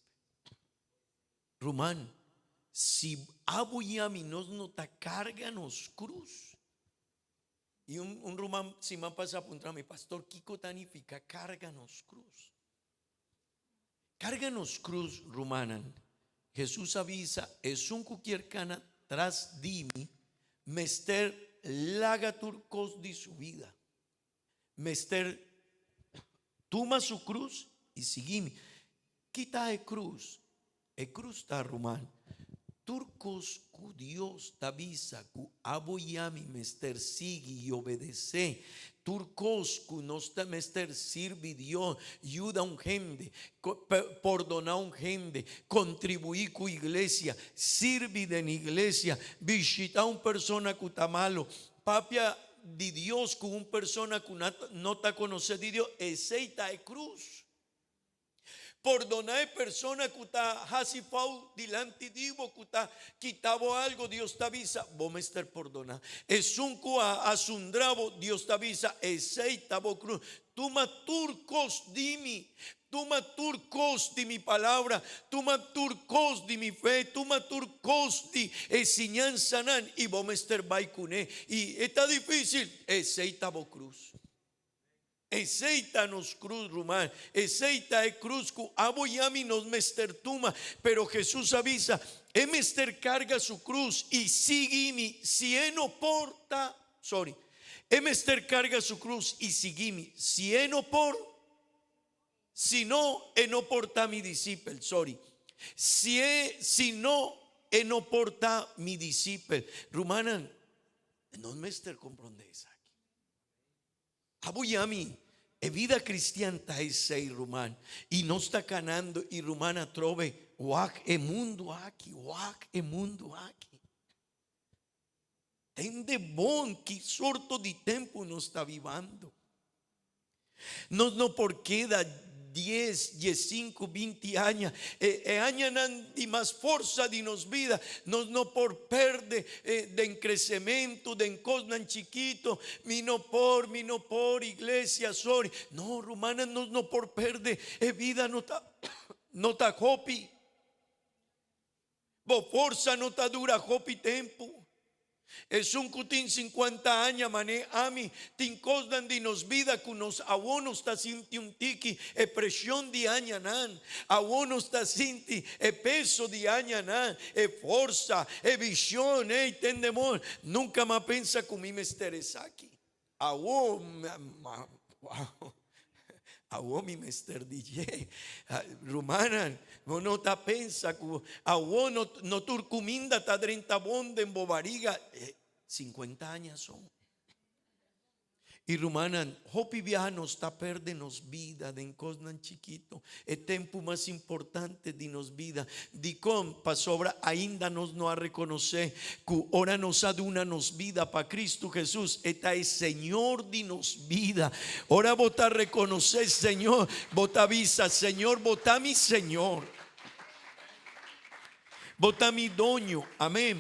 Speaker 3: Ruman, si abo i ami nos no ta karga nos krus. I un, un ruman siman pasá a puntra mi, Pastor, kiko ta nifiká karga nos krus? Karga nos krus, rumannan. Hesus a bisa, Esun ku kier kana tras di mi, mester laga tur kos di su bida. Mester tuma su cruz y sigui mi. Kita e cruz? E cruz ta, ruman, tur cos cu Dios ta bisa cu abo y ami mester sigui y obedece, tur cos cu nos ta mester sirbi Dios, yuda un hende, pordona un hende, contribui cu iglesia, sirbi den iglesia, bishita un persona cu ta malo, Papia di Dios ku un persona ku no ta konosé di Dios, esei ta e krus. Pordoná e persona ku ta hasi fou dilanti di bo, ku ta kita bo algo, Dios ta bisa, bo mester pordoná. Esun ku a asundra bo, Dios ta bisa, esei ta bo krus. Tuma tur kos di mi, tuma tur kos di mi palabra, tuma tur kos di mi fe, tuma tur kos di e siñansanan i bo mester bai kuné. I e ta difísil, esei ta bo krus. Esei ta nos cruz, ruman. Esei ta e cruz cu abo y ami nos mester tuma. Pero Jesus a bisa, E mester carga su cruz y sigui mi, si e no por ta, sorry, e mester carga su cruz y sigui mi, si e no por, si no, e no por ta mi disipel, sorry, si e, si no, e no por ta mi disipel. Rumannan, nos mester comprende esaki. Abo yami, e vida cristian ta esey ruman, y nos ta canando y ruman atrobe wak e mundo aki, wak e mundo aki. Tende bon ki sorto di tempo nos ta bibando. Nos no por keda dies, diesinku, binti aña, e e añanan di mas forsa di nos bida, nos no por perde den kresementu, den kosnan chikito, mi no por, mi no por, iglesia, sorry. No, rumannan, nos no por perde, e bida no ta, no ta hopi. Bo forsa no ta dura hopi tempu. Esun ku tin sinkuanta aña man'é ami, tin kosnan di nos bida ku nos awó nos ta sinti un tiki e preshon di añanan. Awó nos ta sinti e peso di añanan, e forsa, e vishon, ey, tende bon, nunka m'a pensa ku mi mester esaki. Awó, awó mi mester di dje. Rumannan, bo no ta pensa ku awó no, no tur kuminda ta drenta bon den bo bariga. Sinkuenta aña son. I rumannan, hopi biaha nos ta perde nos bida den kosnan chikito. E tempu mas importante di nos bida. Dikon? Pasobra ainda nos no a rekonosé ku ora nos a duna nos bida pa Kristu Hesus, e ta e Señor di nos bida. Ora bo ta rekonosé Señor, bo ta bisa, Señor, bo ta mi Señor. Bo ta mi Doño. Amén.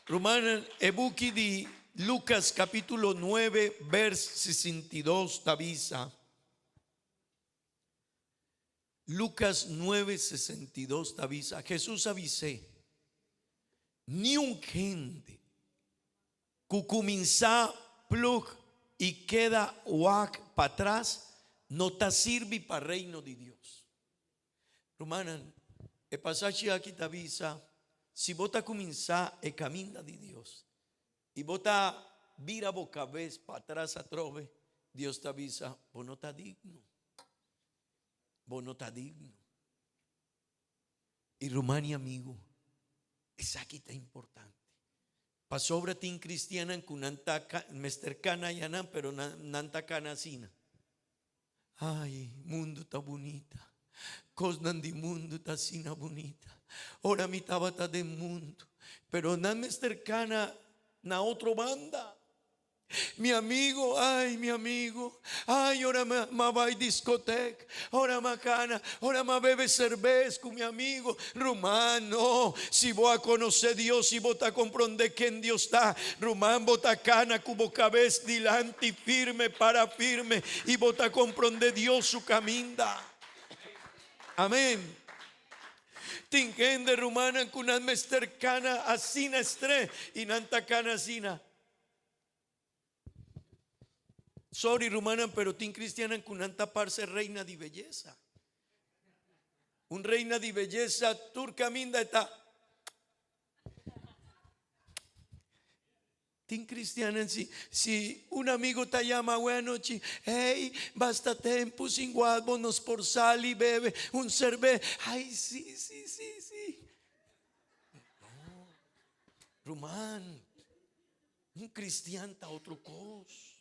Speaker 3: Rumannan, e buki di Lukas kapítulo nuebe bèrs 62 ta bisa, Lucas nuebe, 62 ta bisa, Jesús a bis'é, Niun hende ku kuminsá plug i keda wak patras no ta sirbi pa Reino di Dios. Rumannan, e pasashi aki ta bisa, si bo ta kuminsá e kaminda di Dios i bo ta bira bo kabes patras atrobe, Dios ta bisa, bo no ta digno. Bo no ta digno. I ruman i amigu, esaki ta importante. Pasobra tin cristiannan cu nan ta mester cana ayanan, pero nan, nan ta cana asina. Ai, mundo ta bunita. Cosnan di mundo ta asina bunita. Ora mi tabata den mundo, pero nan mester cana na otro banda. Mi amigo, ay mi amigo, ay ora m'a bai discotek, ora m'a cana, ora m'a bebe cerbes cu mi amigo. Ruman, no, si bo a conoce Dios, si bo ta compronde ken Dios ta, ruman, bo ta cana cu bo cabes dilanti firme, para firme, y bo ta compronde Dios su caminda. Amen. Tin hende, rumannan, cu nan mester cana asina estre, y nan ta cana asina. Sorry rumannan, pero tin cristiannan cu nan ta parce reina di belleza. Un reina di belleza tur caminda e ta. Tin cristiannan si, si un amigo ta yama awe anochi, hey, basta tempo sin guad bo nos por sali bebe un cerve. Ay, si, si, si, si. No, ruman. Un cristian ta otro cos.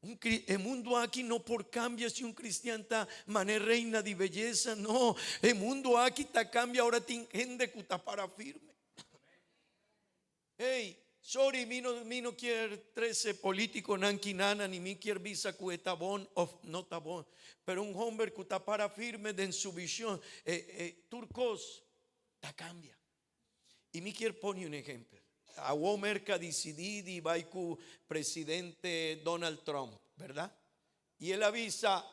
Speaker 3: Un, e mundo aki no por cambia si un cristian ta mane reina di belleza. No, e mundo aki ta cambia ora tin hende cu ta para firme. Hey, sorry, mi no, mi no kier trece politiconan kinana ni mi kier bisa cu e ta bon of no ta bon. Pero un homber cu ta para firme den su vision, e, e, tur cos ta cambia. I mi kier pone un ehempel. Awo Merca dicidi di bay cu presidente Donald Trump, berdad? Y el a bisa,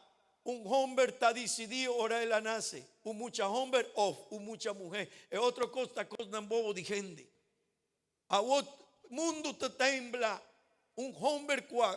Speaker 3: un homber ta dicidi ora el a nace, un mucha homber of un mucha muher. E otro cos ta cosnan bobo di hende. Awo mundo ta tembla. Un homber ku a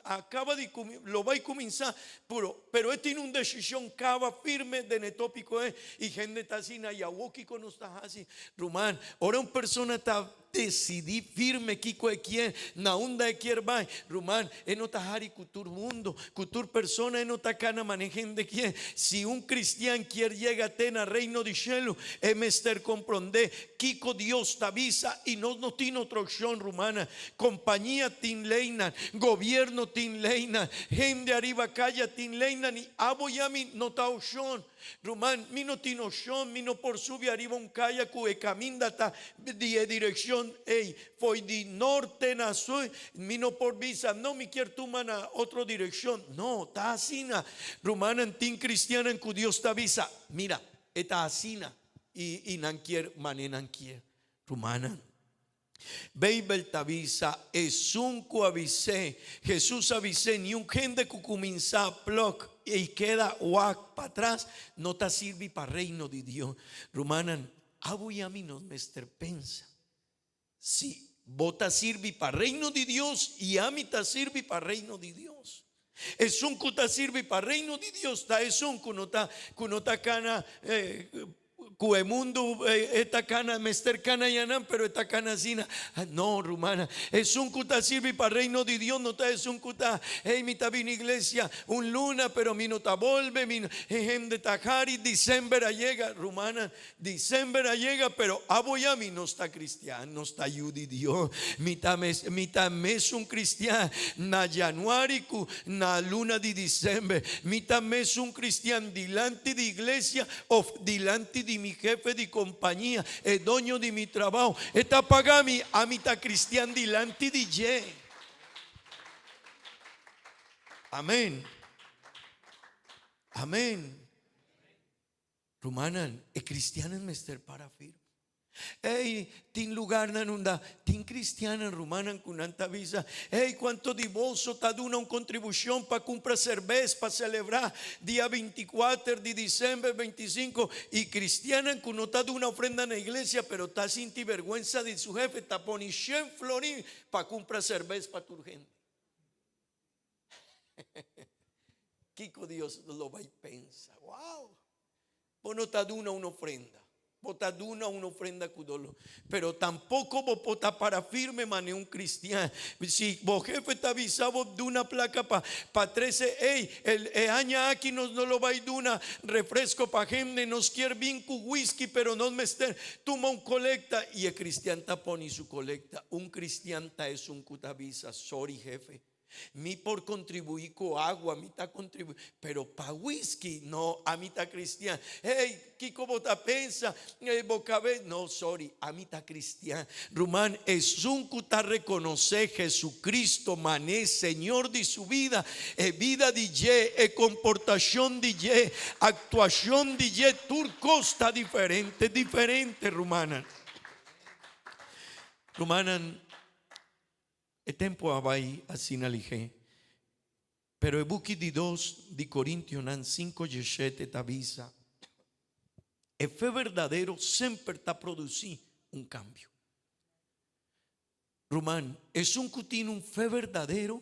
Speaker 3: a kaba di lo bai kuminsá, pero pero e tin un desishon kaba firme den e tópiko ei i hende ta asina, i awor kiko nos ta hasi? Ruman, ora un persona ta desidí firme kiko e kier, na unda e kier bai, ruman, e no ta hari ku tur mundu, ku tur persona e no ta kana manera hende kier. Si un kristian kier yega te na Reino di Shelu, e mester komprondé kiko Dios ta bisa i nos no tin otro opshon, rumannan. Compañia tin leynan, gobierno tin leynan, hende ariba caya tin leynan y abo y ami no ta opcion. Ruman, mi no tin opcion, mi no por subi ariba un caya cu e caminda ta di e direccion ey, fo'i di norte na sur, mi no por bisa, no, mi kier tuma na otro direccion. No, ta asina. Rumannan, tin cristiannan cu Dios ta bisa, mira, e ta asina y nan kier mane nan kier. Rumannan. Beibel ta bisa, Esun ku a bis'é, Hesus a bis'é, niun hende ku kuminsá plòk i keda wak patras no ta sirbi pa Reino di Dios. Rumannan, abo i ami nos mester pensa si bo ta sirbi pa Reino di Dios i ami ta sirbi pa Reino di Dios. Esun ku ta sirbi pa Reino di Dios ta esun ku no ta ku no ta kana Ku e mundu e ta kana, mester kana yanan, pero e ta kana asina. No, rumana, esun ku ta sirbi pa Reino di Dios no ta esun ku ta, hey, mi ta bini iglesia un luna, pero mi no ta bolbe, mi no, e hende ta hari, december a yega, rumana, december a yega, pero abo ya mi no sta cristian, no sta yu di Dios, mi ta mes, mi ta mesun cristian na januari ku na luna di december, mi ta mesun cristian dilanti di iglesia Of dilanti di mi jefe di compañia, e doño di mi trabao, e ta paga mi, ami ta cristian dilanti di dje. Amen. Amen. Rumannan, e cristiannan mester para firme. Ey, tin lugarnan unda tin cristiannan, rumannan cu nan ta bisa, Ey, cuanto di boso ta duna un contribucion pa cumpra cerbes pa celebra dia binticuater di dicember, binticinco? Y cristiannan cu no ta duna ofrenda na iglesia pero ta sinti berguensa di su hefe ta poni shen florin pa cumpra cerbes pa tur hende. Kico Dios lo bay pensa? Wow! Bo no ta duna un ofrenda. Bo ta duna un ofrenda cu dolor. Pero tampoco bo por ta para firme mane un cristian. Si bo jefe ta bisa bo duna placa pa pa trece, ey, el e aña aki nos no lo bay duna refresco pa hende, nos kier bin cu whisky pero nos mester tuma un colecta. Y e cristian ta poni su colecta. Un cristian ta esun cu ta bisa, sorry jefe. Mi por contribui cu agua, mi ta contribui, pero pa whisky, no, ami ta cristian. Hey, kico bo ta pensa? Eh, bo cabe, no, sorry, ami ta cristian. Ruman, esun cu ta reconoce Jesucristo mane Señor di su vida, e vida di dje, e comportacion di dje, actuacion di dje, tur cos ta diferente, diferente, rumannan. Rumannan, E tempu a bai asina lihé. Pero e buki di dos di Korintionan sinku dieshete ta bisa, E fe berdadero semper ta produsí un kambio. Ruman, esun ku tin un fe berdadero,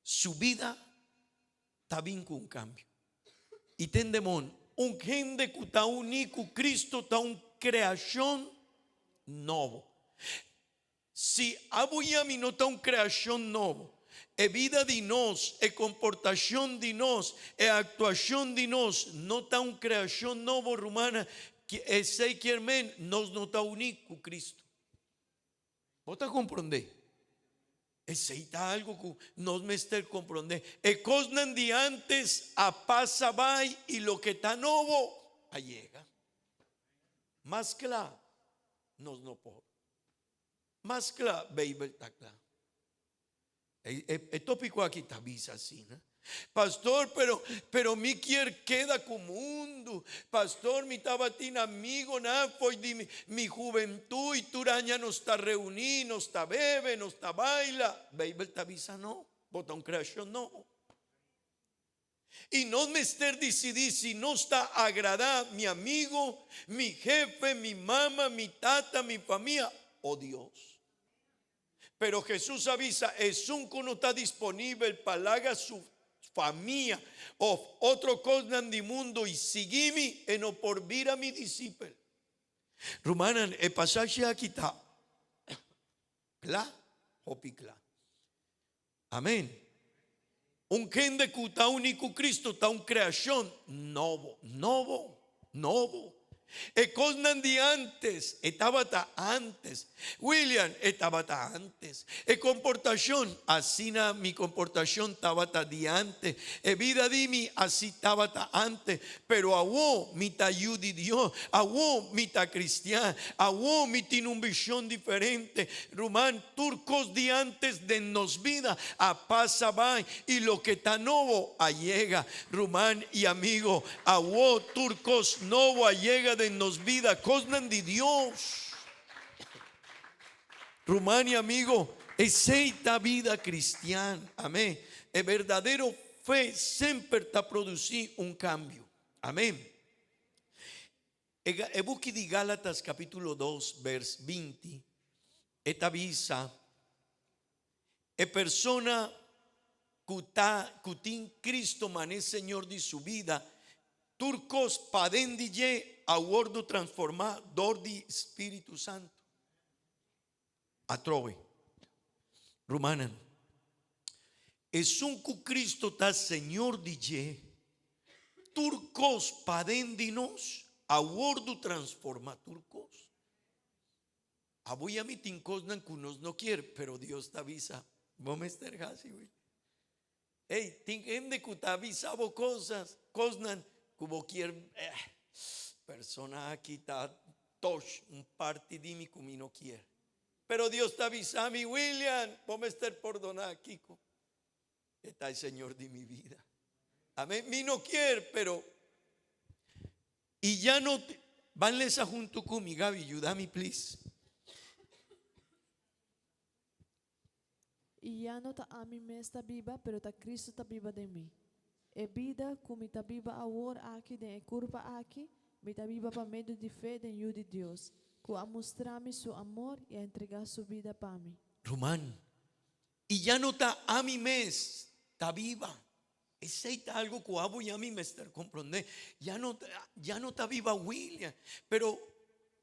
Speaker 3: su bida ta bin ku un kambio. I tende mon, un hende ku ta uní ku Kristu ta un kreashon nobo. Si abo i ami no ta un kreashon nobo, e bida di nos, e komportashon di nos, e aktuashon di nos no ta un kreashon nobo, rumannan, esei kier men nos no ta uní ku Kristu. Bo ta komprondé? Esei ta algu ku nos mester komprondé. E kosnan di ántes a pasa bai i loke ta nobo a yega. Mas kla nos no por. Mas kla Beibel ta kla. E, e, e tópiko aki ta bisa asina. Pastor, pero, pero mi kier keda ku mundu. Pastor, mi tabatin amigonan fo'i di mi, mi hubentut i tur aña nos ta reuní, nos ta bebe, nos ta baila. Beibel ta bisa no, bo ta un kreashon nobo. I nos mester disidí si nos ta agradá mi amigo, mi jefe, mi mama, mi tata, mi famia o Dios. Pero Jesus a bisa, Esun ku no ta disponibel pa laga su famia òf otro kosnan di mundu i sigui mi, e no por bira mi disipel. Rumannan, e pasashi aki ta kla, hopi kla. Amen. Un hende ku ta uní ku Kristu ta un kreashon nobo, nobo, nobo. E kosnan di ántes, e tabata ántes. William, e tabata ántes. E komportashon, asina mi komportashon tabata di ántes. E bida di mi, así tabata ántes. Pero awor mi ta yu di Dios, awor mi ta kristian, awor mi tin un vishon diferente. Ruman, tur kos di ántes den nos bida a pasa bai i loke ta nobo a yega. Ruman i amigo, awor tur kos nobo a yega den nos bida, kosnan di Dios. Ruman i amigo, esei ta bida kristian. Amén. E berdadero fe semper ta produsí un kambio. Amén. E buki di Gálatas kapítulo dos bers 20 e ta bisa, E persona ku ta ku tin Cristo man'e Señor di su bida, tur kos paden di dje a wòrdu transformá dor di Spiritu Santu. Atrobe, rumannan, esun ku Cristo ta Señor di dje, tur kos paden di nos a wòrdu transformá, tur kos. Abo i ami tin kosnan ku nos no kier, pero Dios ta bisa, bo mester hasi, wi. Ey, tin hende ku ta bisa bo kosas, kosnan ku bo kier, eh, persona aki ta toch un parti di mi ku mi no kier. Pero Dios ta bisa mi, William, bo mester pordoná. Kiko? E ta e Señor di mi vida. Amén. Mi no kier, pero y ya no ban lesa hunto ku mi, Gaby, yuda mi please.
Speaker 4: I ya no ta ami mes ta biba, pero ta Cristo ta biba den mi. E bida ku mi ta biba awor aki den e kurpa aki, mi ta biba pa medio di fe den Yu di Dios, ku a mustra mi su amor i a entregá su bida pa mi.
Speaker 3: Ruman, i ya no ta ami mes ta biba. Esei ta algo ku abo i ami mester komprondé. Ya no, ya no ta biba William, pero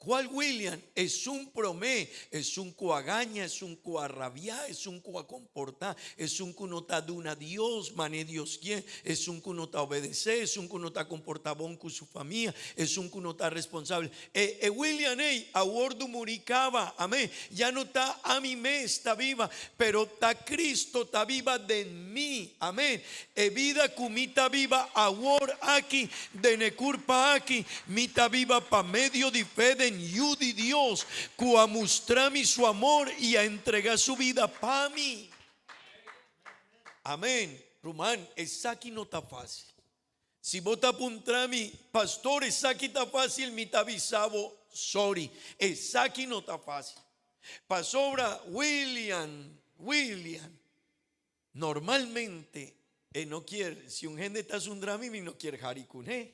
Speaker 3: kual William? Esun promé, esun ku a gaña, esun ku a rabiá, esun ku a komportá, esun ku no ta duna Dios manera Dios kier, esun ku no ta obedesé, esun ku no ta komportá bon ku su famia, esun ku no ta responsabel. E e William ei a wordu muri kaba, amén. Ya no ta ami mes ta biba, pero ta Cristo ta biba den mi, amén. E bida ku mi ta biba awor aki den e kurpa aki, mi ta biba pa medio di fe den Yu di Dios, ku a mustra mi su amor i a entrega su bida pa mi. Amén. Ruman, esaki no ta fácil. Si bo ta puntra mi, Pastor, esaki ta fácil? Mi ta bisa bo, Sorry, esaki no ta fácil. Pasobra William, William, normalmente e no kier, si un hende ta sundra mi, mi no kier hari kuné.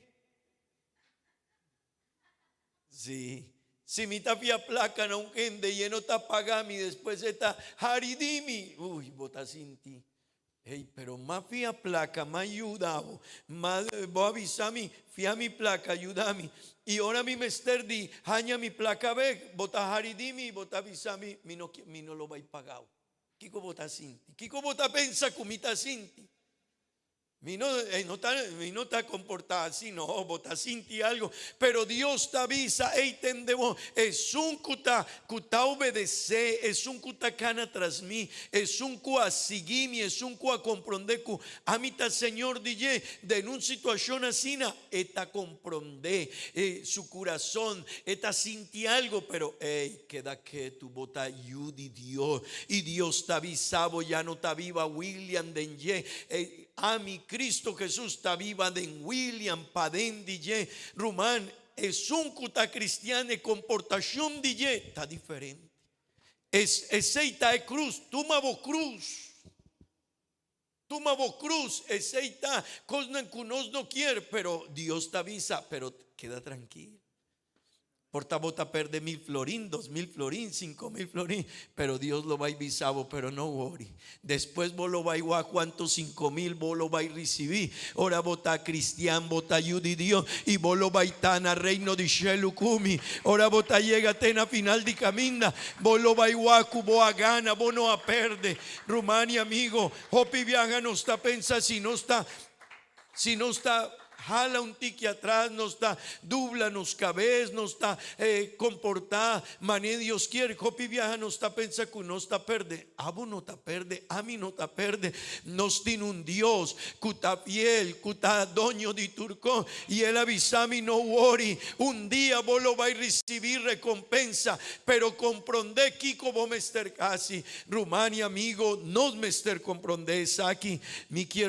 Speaker 3: Sí, si mi ta fia plaka na un hende i e no ta paga mi, despues e ta hari di mi. Uy, bo ta sinti. Hey, pero m'a fia plaka, m'a yuda bo. M'a, bo a bisa mi, fia mi plaka, yuda mi. I ora mi mester di haña mi plaka bek, bo ta hari di mi i bo ta bisa mi, mi no, mi no lo bai paga bo. Kiko bo ta sinti? Kiko bo ta pensa ku mi ta sinti? Mi no, e no ta, mi no ta comporta así, no, bo ta sinti algo, pero Dios ta bisa, ey tende bo, esun cu ta, cu ta obedece, esun cu ta cana tras mi, esun cu a sigui mi, esun cu a compronde cu ami ta Señor di dje, den un situacion asina, e ta compronde, e, su curason, e ta sinti algo, pero ey, keda ketu, bo ta yu di Dios, y Dios ta bisa bo, ya no ta biba William den dje, e ami Cristo Jesus ta biba den William paden di dje. Ruman, esun cu ta cristian e comportacion di dje ta diferente. Es, esey ta e cruz, tuma bo cruz. Tuma bo cruz, esey ta cosnan cu nos no kier, pero Dios ta bisa, pero keda trankil. Por ta bo ta perde 1000 florin, 2000 florin, 5000 florin, pero Dios lo bay bisa bo, pero no worry. Despues bo lo bay wak cuanto 5000 bo lo bay ricibi. Ora bo ta cristian, bo ta yu di Dios y bo lo bay ta na reino di shelu cu mi. Ora bo ta yega te na final di caminda, bo lo bay wak cu bo a gana, bo no a perde. Ruman y amigo, hopi biaha nos ta pensa si nos ta Si nos ta hala un tiki atras, nos ta dubla nos cabes, nos ta comporta mane Dios kier. Hopi biaha nos ta pensa cu nos ta perde. Abo no ta perde, ami no ta perde. Nos tin un Dios cu ta fiel, cu ta doño di tur cos. Y El a bisa mi, no worry, un dia bo lo bay ricibi recompensa, pero compronde kico bo mester haci. Ruman y amigo, nos mester compronde esaki. Mi kier.